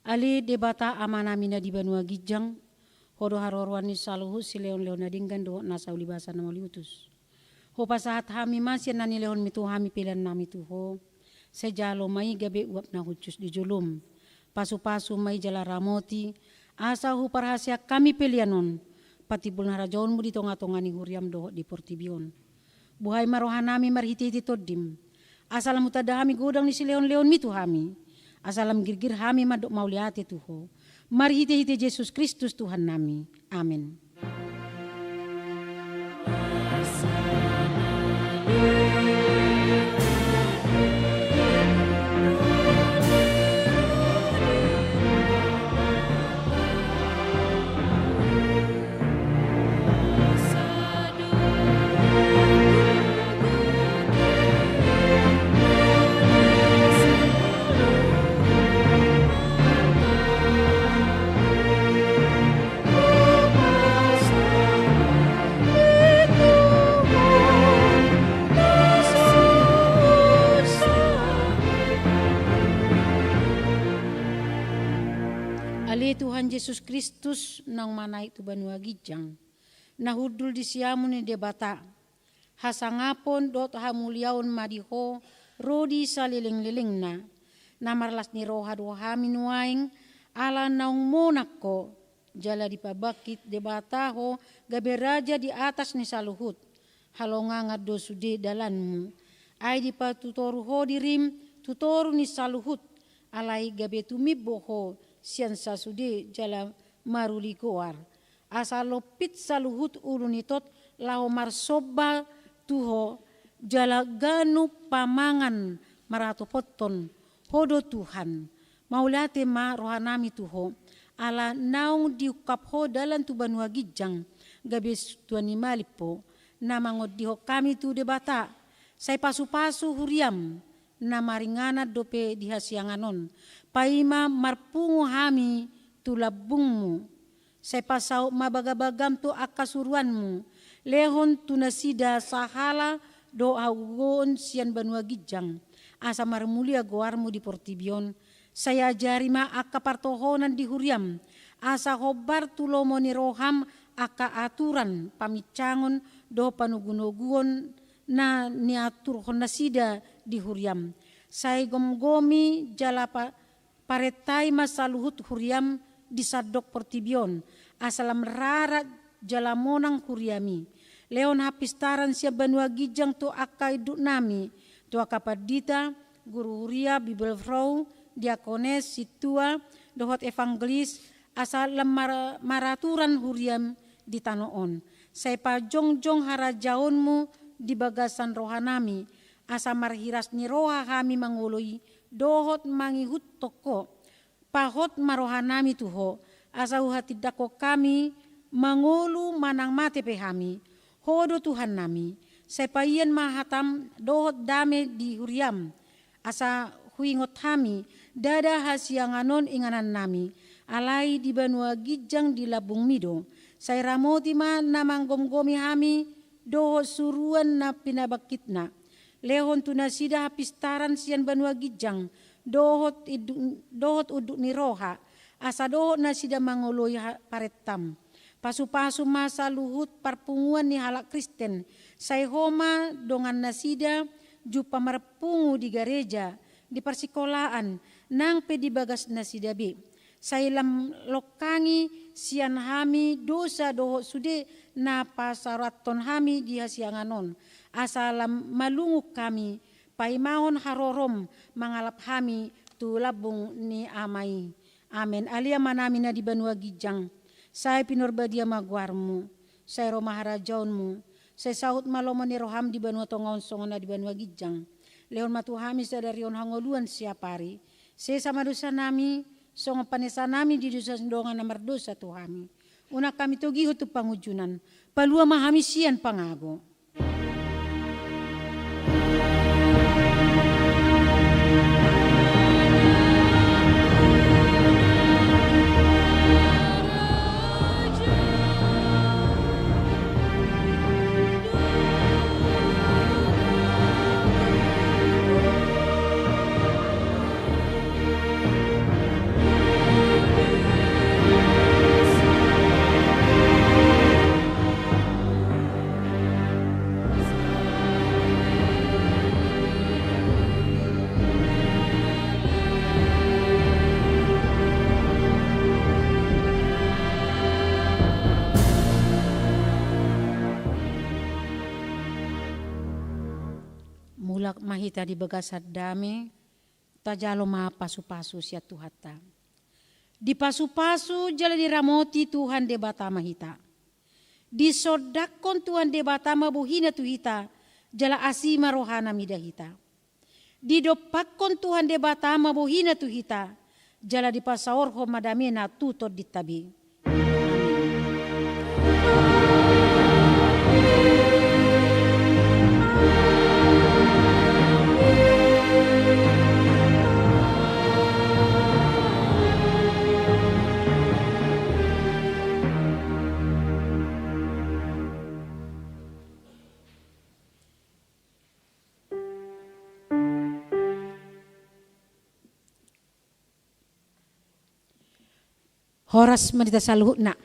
Ale Debata Amanami na di banua ginjang, Ho do haroroan ni saluhut silehonlehon na denggan dohot nasa ulibasa na mauliutus. Hupasahat hami ma sian na nilehonmi tu hami peleannami tu Ho. Sai jalo ma i gabe uap na hushus di jolom. Pasupasu ma i jala ramoti, asa huparhaseang hami pelean on patimbul ni harajaonmu di tongatonga ni huriam dohot di portibi on. Buhai ma rohanami marhitehite Tondim, asa lam hutanda hami godang ni silehonlehonmi tu hami, asa lam girgir hami mandok mauliate tu Ho. Marhitehite Jesus Kristus Tuhannami. Amen. Ale Tuhan Jesus Kristus, naung manaek tu banua ginjang, na hundul di siamun ni Debata, hasangapon dohot hamuliaon ma di Ho ro di salelenglelengna. Na marlas ni roha do hami nuaeng, ala naung monang Ho, jala dipabangkit Debata Ho gabe Raja di atas ni saluhut. Halongangan do sude dalanmu. Ai dipatutoru Ho dirim tu toru ni saluhut, alai gabe tumimbo Ho sian sasude jala maruli goar. Asa lompit saluhut ulu ni tot laho marsomba tu Ho, jala ganup pamangan maratopothon Ho do Tuhan. Mauliate ma rohanami tu Ho, ala naung diungkap Ho dalan tu banua ginjang, gabe s-, tua ni malim Ho, na mangondihon hami tu Debata. Sai pasupasu huriam, na maringanan dope di hasiangan on, paima marpungu hami tu lambungmu. Sai pasaut ma bagabagam tu angka suruanmu, lehon tu nasida sahala dohot hagogoon sian banua ginjang, asa marmulia goarmu di portibi on. Sai ajari ma angka partohonan di huriam, asa hombar tu lomo ni roham angka aturan, paminsangon dohot panogunoguon na niaturhon nasida di huriam. Sai gomgomi jala pa-, parentai ma saluhut huriam di sandok portibi on, asa lam rarat jala monang huriami. Lehon hapistaran sian banua ginjang tu angka induknami, tu angka pandita, guru huria, bibelvrouw, diakones, sintua, dohot evangelis, asa lam mar-, maraturan huriam di tano on. Sai pajongjong harajaonmu di bagasan rohanami, asa marhiras ni roha hami mangoloi dohot mangihuthon Ho. Pahot ma rohanami tu Ho, asa huhatindangkon hami mangolu manang mate pe hami. Ho do Tuhannami, sai paian ma hatam dohot dame di huriam. Asa huingot hami, ndada hasiangan on inganannami, alai di banua ginjang di lambungmi do. Sai ramoti ma na manggomgomi hami dohot suruan na pinabangkitna. Lehon tu nasida hapistaran sian banua ginjang, dohot induk, dohot unduk ni roha, asa dohot nasida mangoloi ha-, parentam. Pasupasu ma saluhut parpunguan ni halak Kristen, sai Ho ma dongan nasida jumpa marpungu di gareja, di parsikolaan, nang pe di bagas nasida be. Sai lam longkangi sian hami dosa dohot sude na pasaorthon hami di hasiangan on, asa lam malungun hami paimahon harorom mangalap hami tu lambung ni Ama i. Amen. Ale Amanami na di banua ginjang, sai pinarbadia ma goarmu, sai ro ma harajaonmu, sai saut ma lomo ni roham di banua tonga on songon na di banua ginjang. Lehon ma tu hami sadari on hangoluan siapari. Sesa ma dosanami, songon panesanami di dosa ni dongan na mardosa tu hami. Unang hami togihon tu pangunjunan, palua ma hami sian pangago. Ma hita di bagasan dame, tajalo ma pasu-pasu sian Tuhanta. Dipasu-pasu jala diramoti Tuhan Debata ma hita. Disondangkon Tuhan Debata ma bohina tu hita, jala asi ma rohana mida hita. Didompakkon Tuhan Debata ma bohina tu hita, jala dipasaorhon ma damena tu tondinta be. Amin. Horas ma di hita saluhutna.